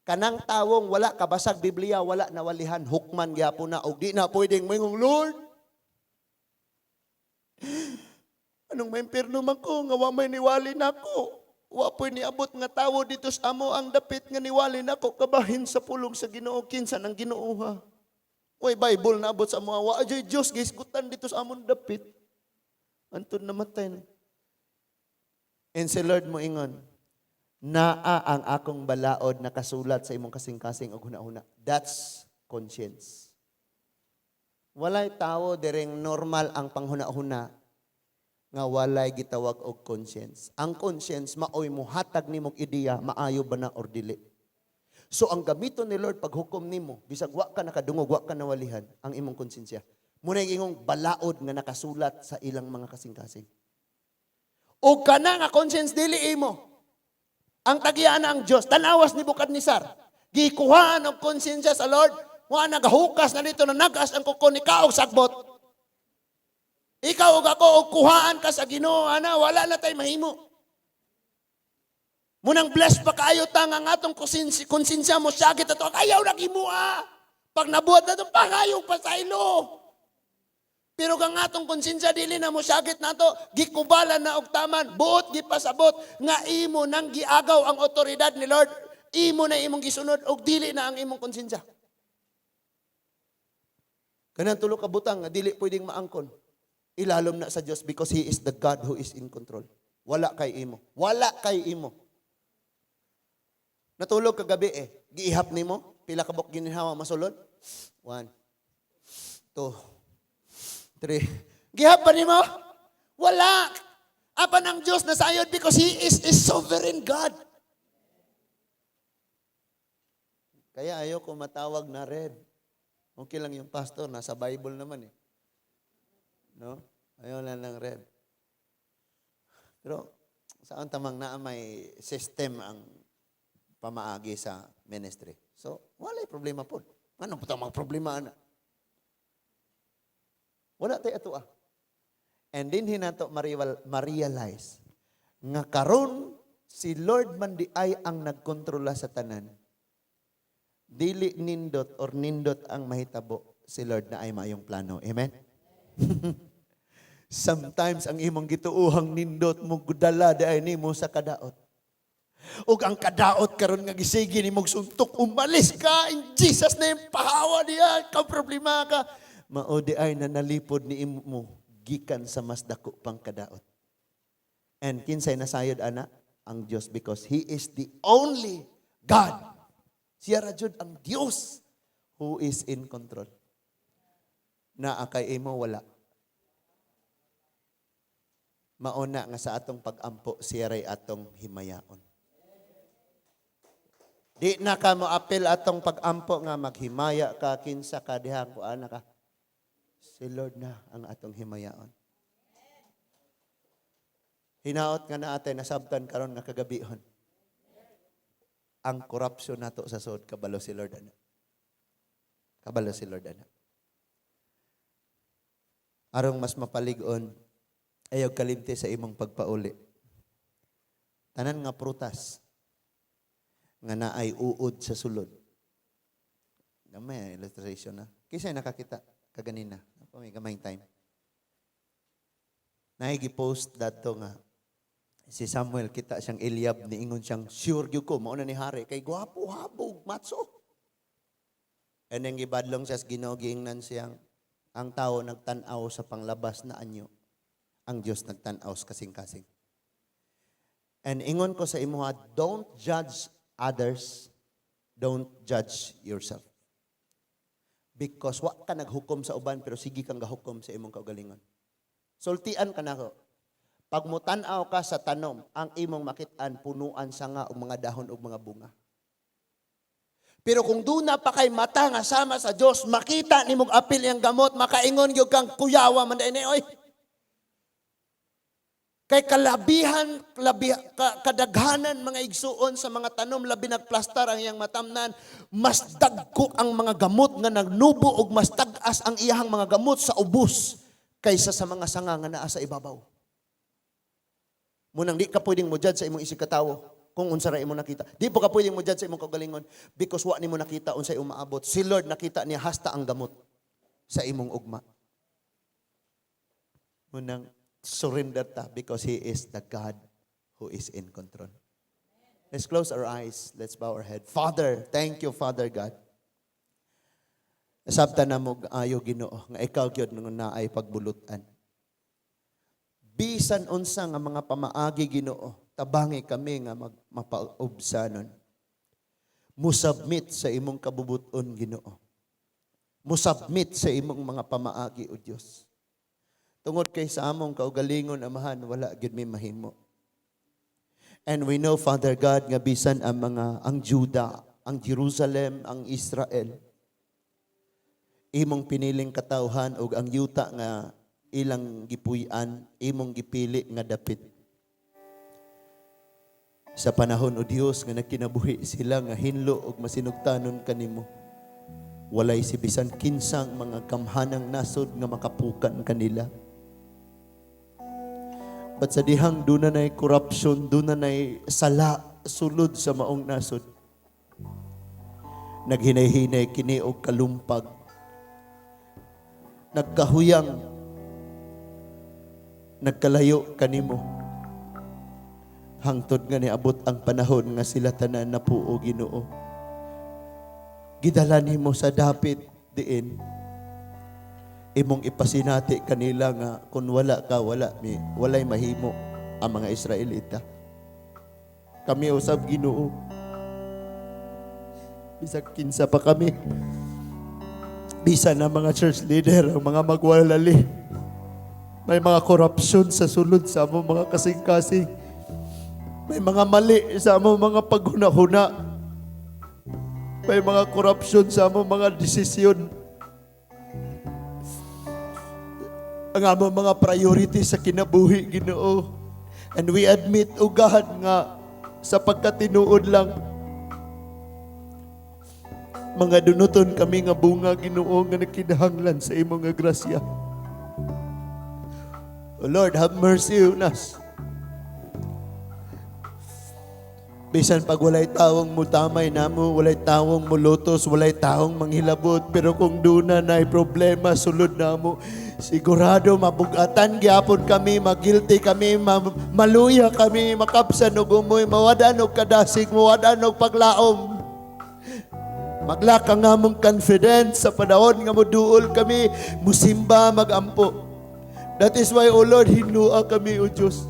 Kanang tawong wala kabasag Biblia, wala nawalihan, hukman gyapon na, og di na pwedeng moingong, "Lord, anong may impierno man ko, nga wa may niwali nako. Wa po'y niabot nga tawo dito sa amo ang dapit nga niwali nako kabahin sa pulong sa Ginoo. Kinsa nang Ginoo ha? Way Bible na abot sa amo, wa ajoy Dios gisgutan dito sa amon dapit." Antod namatay na. And si Lord mo ingon, "Naa ang akong balaod nakasulat sa imong kasing-kasing og hunahuna." That's conscience. Walay tao dereng normal ang panghuna-huna nga walay gitawag og conscience. Ang conscience maoy muhatag nimog ideya maayo ba na or dili. So ang gamiton ni Lord paghukom nimo, bisag wa ka nakadungog, wa ka nawalihan, ang imong konsensya. Muna yung ingong balaod nga nakasulat sa ilang mga kasing-kasing. O kana nga conscience dili imo. Ang tagiyaan na ang Diyos. Tanawas ni Nebuchadnezzar. Gikuhaan og konsensya sa Lord. Wa nagahukas na dito na nagas ang kuko ni kaog sagbot. Ikaw ug ako og kuhaan ka sa Ginoo ana, wala na tay mahimo. Munang blessed pa kaayo ta nga ang atong konsensya mo sakit ato ayaw na himoa. Pag nabuhat na itong pangayong pasaylo. Pero kang atong konsensya dili na mo sakit nato, gikubalan na og taman, buot gipasabot nga imo nang giagaw ang otoridad ni Lord, imo na imong gisunod og dili na ang imong konsensya. Kanang tulo ka butang nga dili pwedeng maangkon. Ilalom na sa Dios because He is the God who is in control. Wala kay imo. Wala kay imo. Natulog kagabi eh. Giihap nimo, pila ka buok ginhawa masulod? One, two, three. Gihap pa nimo? Wala. Apan ang Diyos nasayod because He is a sovereign God. Kaya ayoko matawag na Rev. Okay lang yung pastor, nasa Bible naman eh. No? Ayaw lang ng Rev. Pero saan tamang naa may system ang pamaagi sa ministry. So, walay problema po. Ano po mga problema ana? Wala tayo ato ah. And then hinato ma-realize nga karon si Lord man di ay ang nagkontrola sa tanan. Dili nindot or nindot ang mahitabo, si Lord na ay maayong plano. Amen? Sometimes ang imong gituohang nindot mo dala di ay nimo sa kadaot. Ug ang kadaot karon nga gisigi nimong suntok, "Umalis ka in Jesus' name, pahawa diya ka problema ka." Mao di ay na nalipod ni imo gikan sa mas dako pang kadaot. And kinsay nasayod ana? Ang Dios because He is the only God. Siya ra jud ang Dios who is in control. Naa kay imo wala. Mauna nga sa atong pag-ampo, siya ray atong himayaon. Di na ka mo apil atong pag-ampo nga maghimaya ka, kinsa ka diha, kuana ka. Si Lord na ang atong himayaon. Hinaot nga na ate nasabtan karon nga kagabihon. Ang corruption nato sa sod, kabalo si Lord ana. Kabalo si Lord ana. Arong mas mapalig-on, ayaw kalimti sa imong pagpauli. Tanan nga prutas nga naay uod sa sulod. Gamay illustration na. Kinsa nakakita kaganina? Ako may gamayng time. Naay gi-post dato nga si Samuel, kita siyang Eliab, niingon siyang, "Sure gyud ko mao na ni hari kay gwapo, habog, matso." And then gibadlong siya sa Ginoo, giingnan siyang ang tao nagtan-aw sa panglabas na anyo, ang Dios nagtan-aw sa kasing-kasing. And ingon ko sa imuha, don't judge others, don't judge yourself. Because wa ka naghukom sa uban pero sige kang gahukom sa imong kaugalingon. Sultian ka nako. Pag mutan-aw ka sa tanom, ang imong makit-an punuan sanga og mga dahon ug mga bunga. Pero kung duna pa kay mata nga sama sa Dios, makita nimong apil iyang gamot, makaingon gyud kang, "Kuyawa man diay ni oy." Kay kalabihan, labi, kadaghanan mga igsuon sa mga tanom, labi nagplastar ang iyang matamnan, mas dagko ang mga gamot nga nagnubo ug mas tag-as ang iyahang mga gamot sa ubos kaysa sa mga sanga nga naa sa ibabaw. Munang di ka pwedeng mo judge sa imong isig katawo kung unsa ra imo nakita. Di po ka pwedeng mo judge sa imong kaugalingon because wa nimo nakita unsay umaabot. Si Lord, nakita niya hasta ang gamot sa imong ugma. Munang surrender ta because He is the God who is in control. Let's close our eyes. Let's bow our head. Father, thank you, Father God. Nasabtan namo ayo, Ginoo, nga ikaw gyud nga naay pagbulutan. Bisan unsa nga mga pamaagi, Ginoo, tabangi kami nga mapaubsanon. Musubmit sa imong kabubuton, Ginoo. Musubmit sa imong mga pamaagi, O Dios. Tungod kay sa among kaugalingon, Amahan, wala gyud mi mahimo. And we know, Father God, nga bisan ang mga ang Juda, ang Jerusalem, ang Israel, imong piniling katawhan ug ang yuta nga ilang gipuy-an, imong gipili nga dapit. Sa panahon, O Dios, nga nagkinabuhi sila nga hinlo ug masinugtanon kanimo, walay si bisan kinsang mga gamhanang nasod nga makapukan kanila. But sa dihang duna nay corruption, duna nay sala sulod sa maong nasod, naghinay-hinay kini og kalumpag. Nagkahuyang, nagkalayo kanimo. Hangtod nga niabot ang panahon nga sila tanan napuo, Ginoo. Gidala nimo sa dapit diin imong ipasinati kanila nga kung wala ka, wala mi, walay mahimo ang mga Israelita. Kami usab, Ginoo. Bisag kinsa pa kami. Bisan na mga church leader, ang mga magwalali. May mga korupsyon sa sulod sa among mga kasing-kasing. May mga mali sa among mga paghuna-huna. May mga korupsyon sa among mga desisyon. Ang among mga priority sa kinabuhi, Ginoo. And we admit, O God, nga sa pagkatinuod lang, mga dunuton kami nga bunga, Ginoo, nga nagkinahanglan sa imong nga grasya. O Lord, have mercy on us. Bisan pag walay tawong mutamay namo, walay tawong mulutos, walay tawong manghilabot, pero kung duna na problema sulod namo, sigurado mabugatan gyapon kami, magilty kami, maluya kami, makapsan og umoy, mawadan og kadasig, mawadan og paglaom. Maglaka nga mong confidence sa panahon nga moduol kami, musimba, magampo. That is why, O Lord, hinlua kami, O Diyos.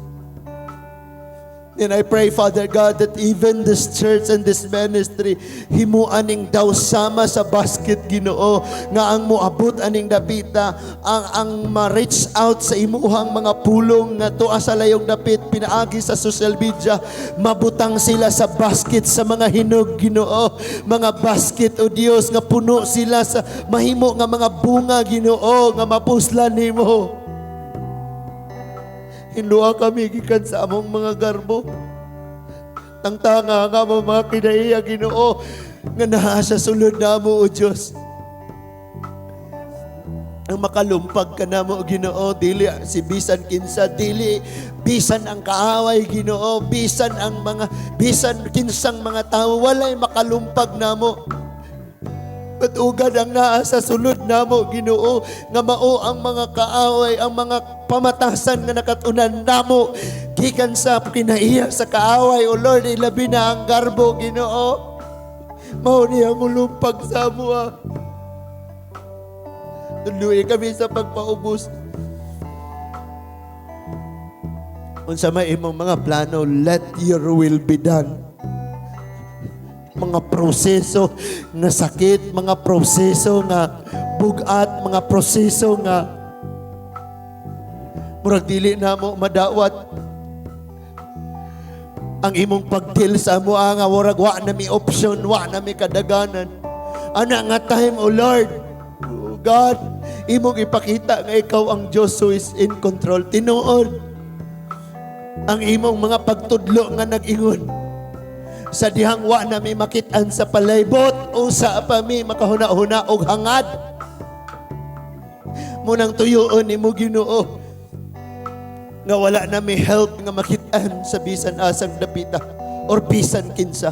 And I pray, Father God, that even this church and this ministry, himuan ning daw sama sa basket, Ginoo, nga ang moabot aning dapita, ang ma-reach out sa imuhang mga pulong nga tuwa sa layong dapit, pinaagi sa social media, mabutang sila sa basket sa mga hinog, Ginoo. Mga basket, O Dios, nga puno sila sa mahimo nga mga bunga, Ginoo, nga mapuslan nimo. Hinlua kami gikan sa among mga garbo. Tangtanga nga among mga kinaiya, Ginoo, nga naa sa sulod namo, O Dios. Ang makalumpag ka namo, Ginoo, dili si bisan kinsa, dili bisan ang kaaway, Ginoo, bisan ang mga bisan kinsang mga tao, walay makalumpag namo. But ugad ang naa sa sulod namo, Ginoo, nga mao ang mga kaaway, ang mga pamatasan nga nakatunan namo gikan sa kinaiya sa kaaway, O Lord, ilabi na ang garbo, Ginoo. Mao niya mulumpag sa amoa. Tudloi kami sa pagpaubos. Unsa may imong mga plano, let your will be done. Mga proseso nga sakit, mga proseso nga bugat, mga proseso nga murag dili namo madawat. Ang imong pag-deal sa amoa nga murag wa na mi option, wa na mi kadaganan. Ana nga time, O Lord, O God, imong ipakita nga ikaw ang Diyos who is in control. Tinuod ang imong mga pagtudlo nga nag-ingon sa dihang wa na mi makit-an sa palaybot, usa pa mi makahuna-huna og hangad. Munang tuyuon nimo, Ginoo, nga wala na mi help nga makit-an sa bisan asang dapita or bisan kinsa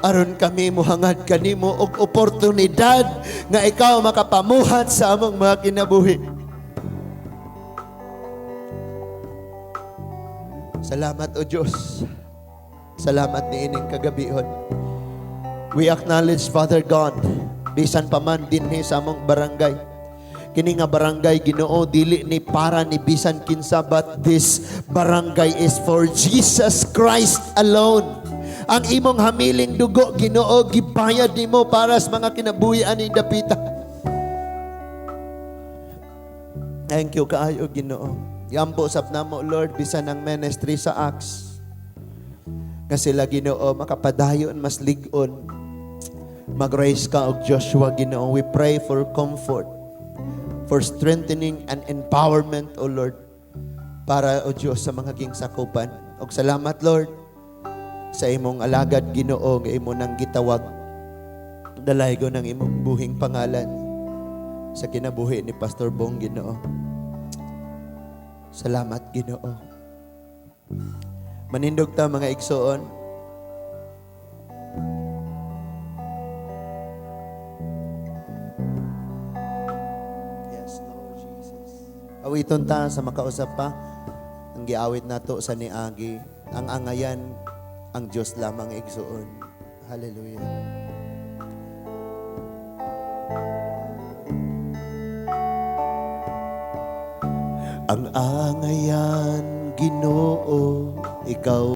aron kami mohangad kanimo og oportunidad nga ikaw makapamuhat sa among mga kinabuhi. Salamat, O Diyos. Salamat niining kagabihon. We acknowledge, Father God, bisan pa man dinhi sa among barangay. Kini nga barangay, Ginoo, dili ni para ni bisan kinsa, but this barangay is for Jesus Christ alone. Ang imong hamiling dugo, Ginoo, gibayad nimo para sa mga kinabuhi ani dapita. Thank you kaayo, Ginoo. Yampo sab namo, Lord, bisan ang ministry sa Acts nga sila, Ginoo, makapadayon mas lig-on. Mag-raise ka og Joshua, Ginoo. We pray for comfort, for strengthening and empowerment, O Lord, para, O Diyos, sa mga ging sakupan. Og salamat, Lord, sa imong alagad, Ginoo, nga imo nang gitawag. Dalaygo ng imong buhing pangalan sa kinabuhi ni Pastor Bong, Ginoo. Salamat, Ginoo. Manindog ta, mga igsoon. Yes, Lord Jesus. Awiton ta sa makausap pa. Ang giawit nato sa niagi, ang angayan, ang Diyos lamang, igsoon. Hallelujah. Ang angayan, Ginoo, ikaw.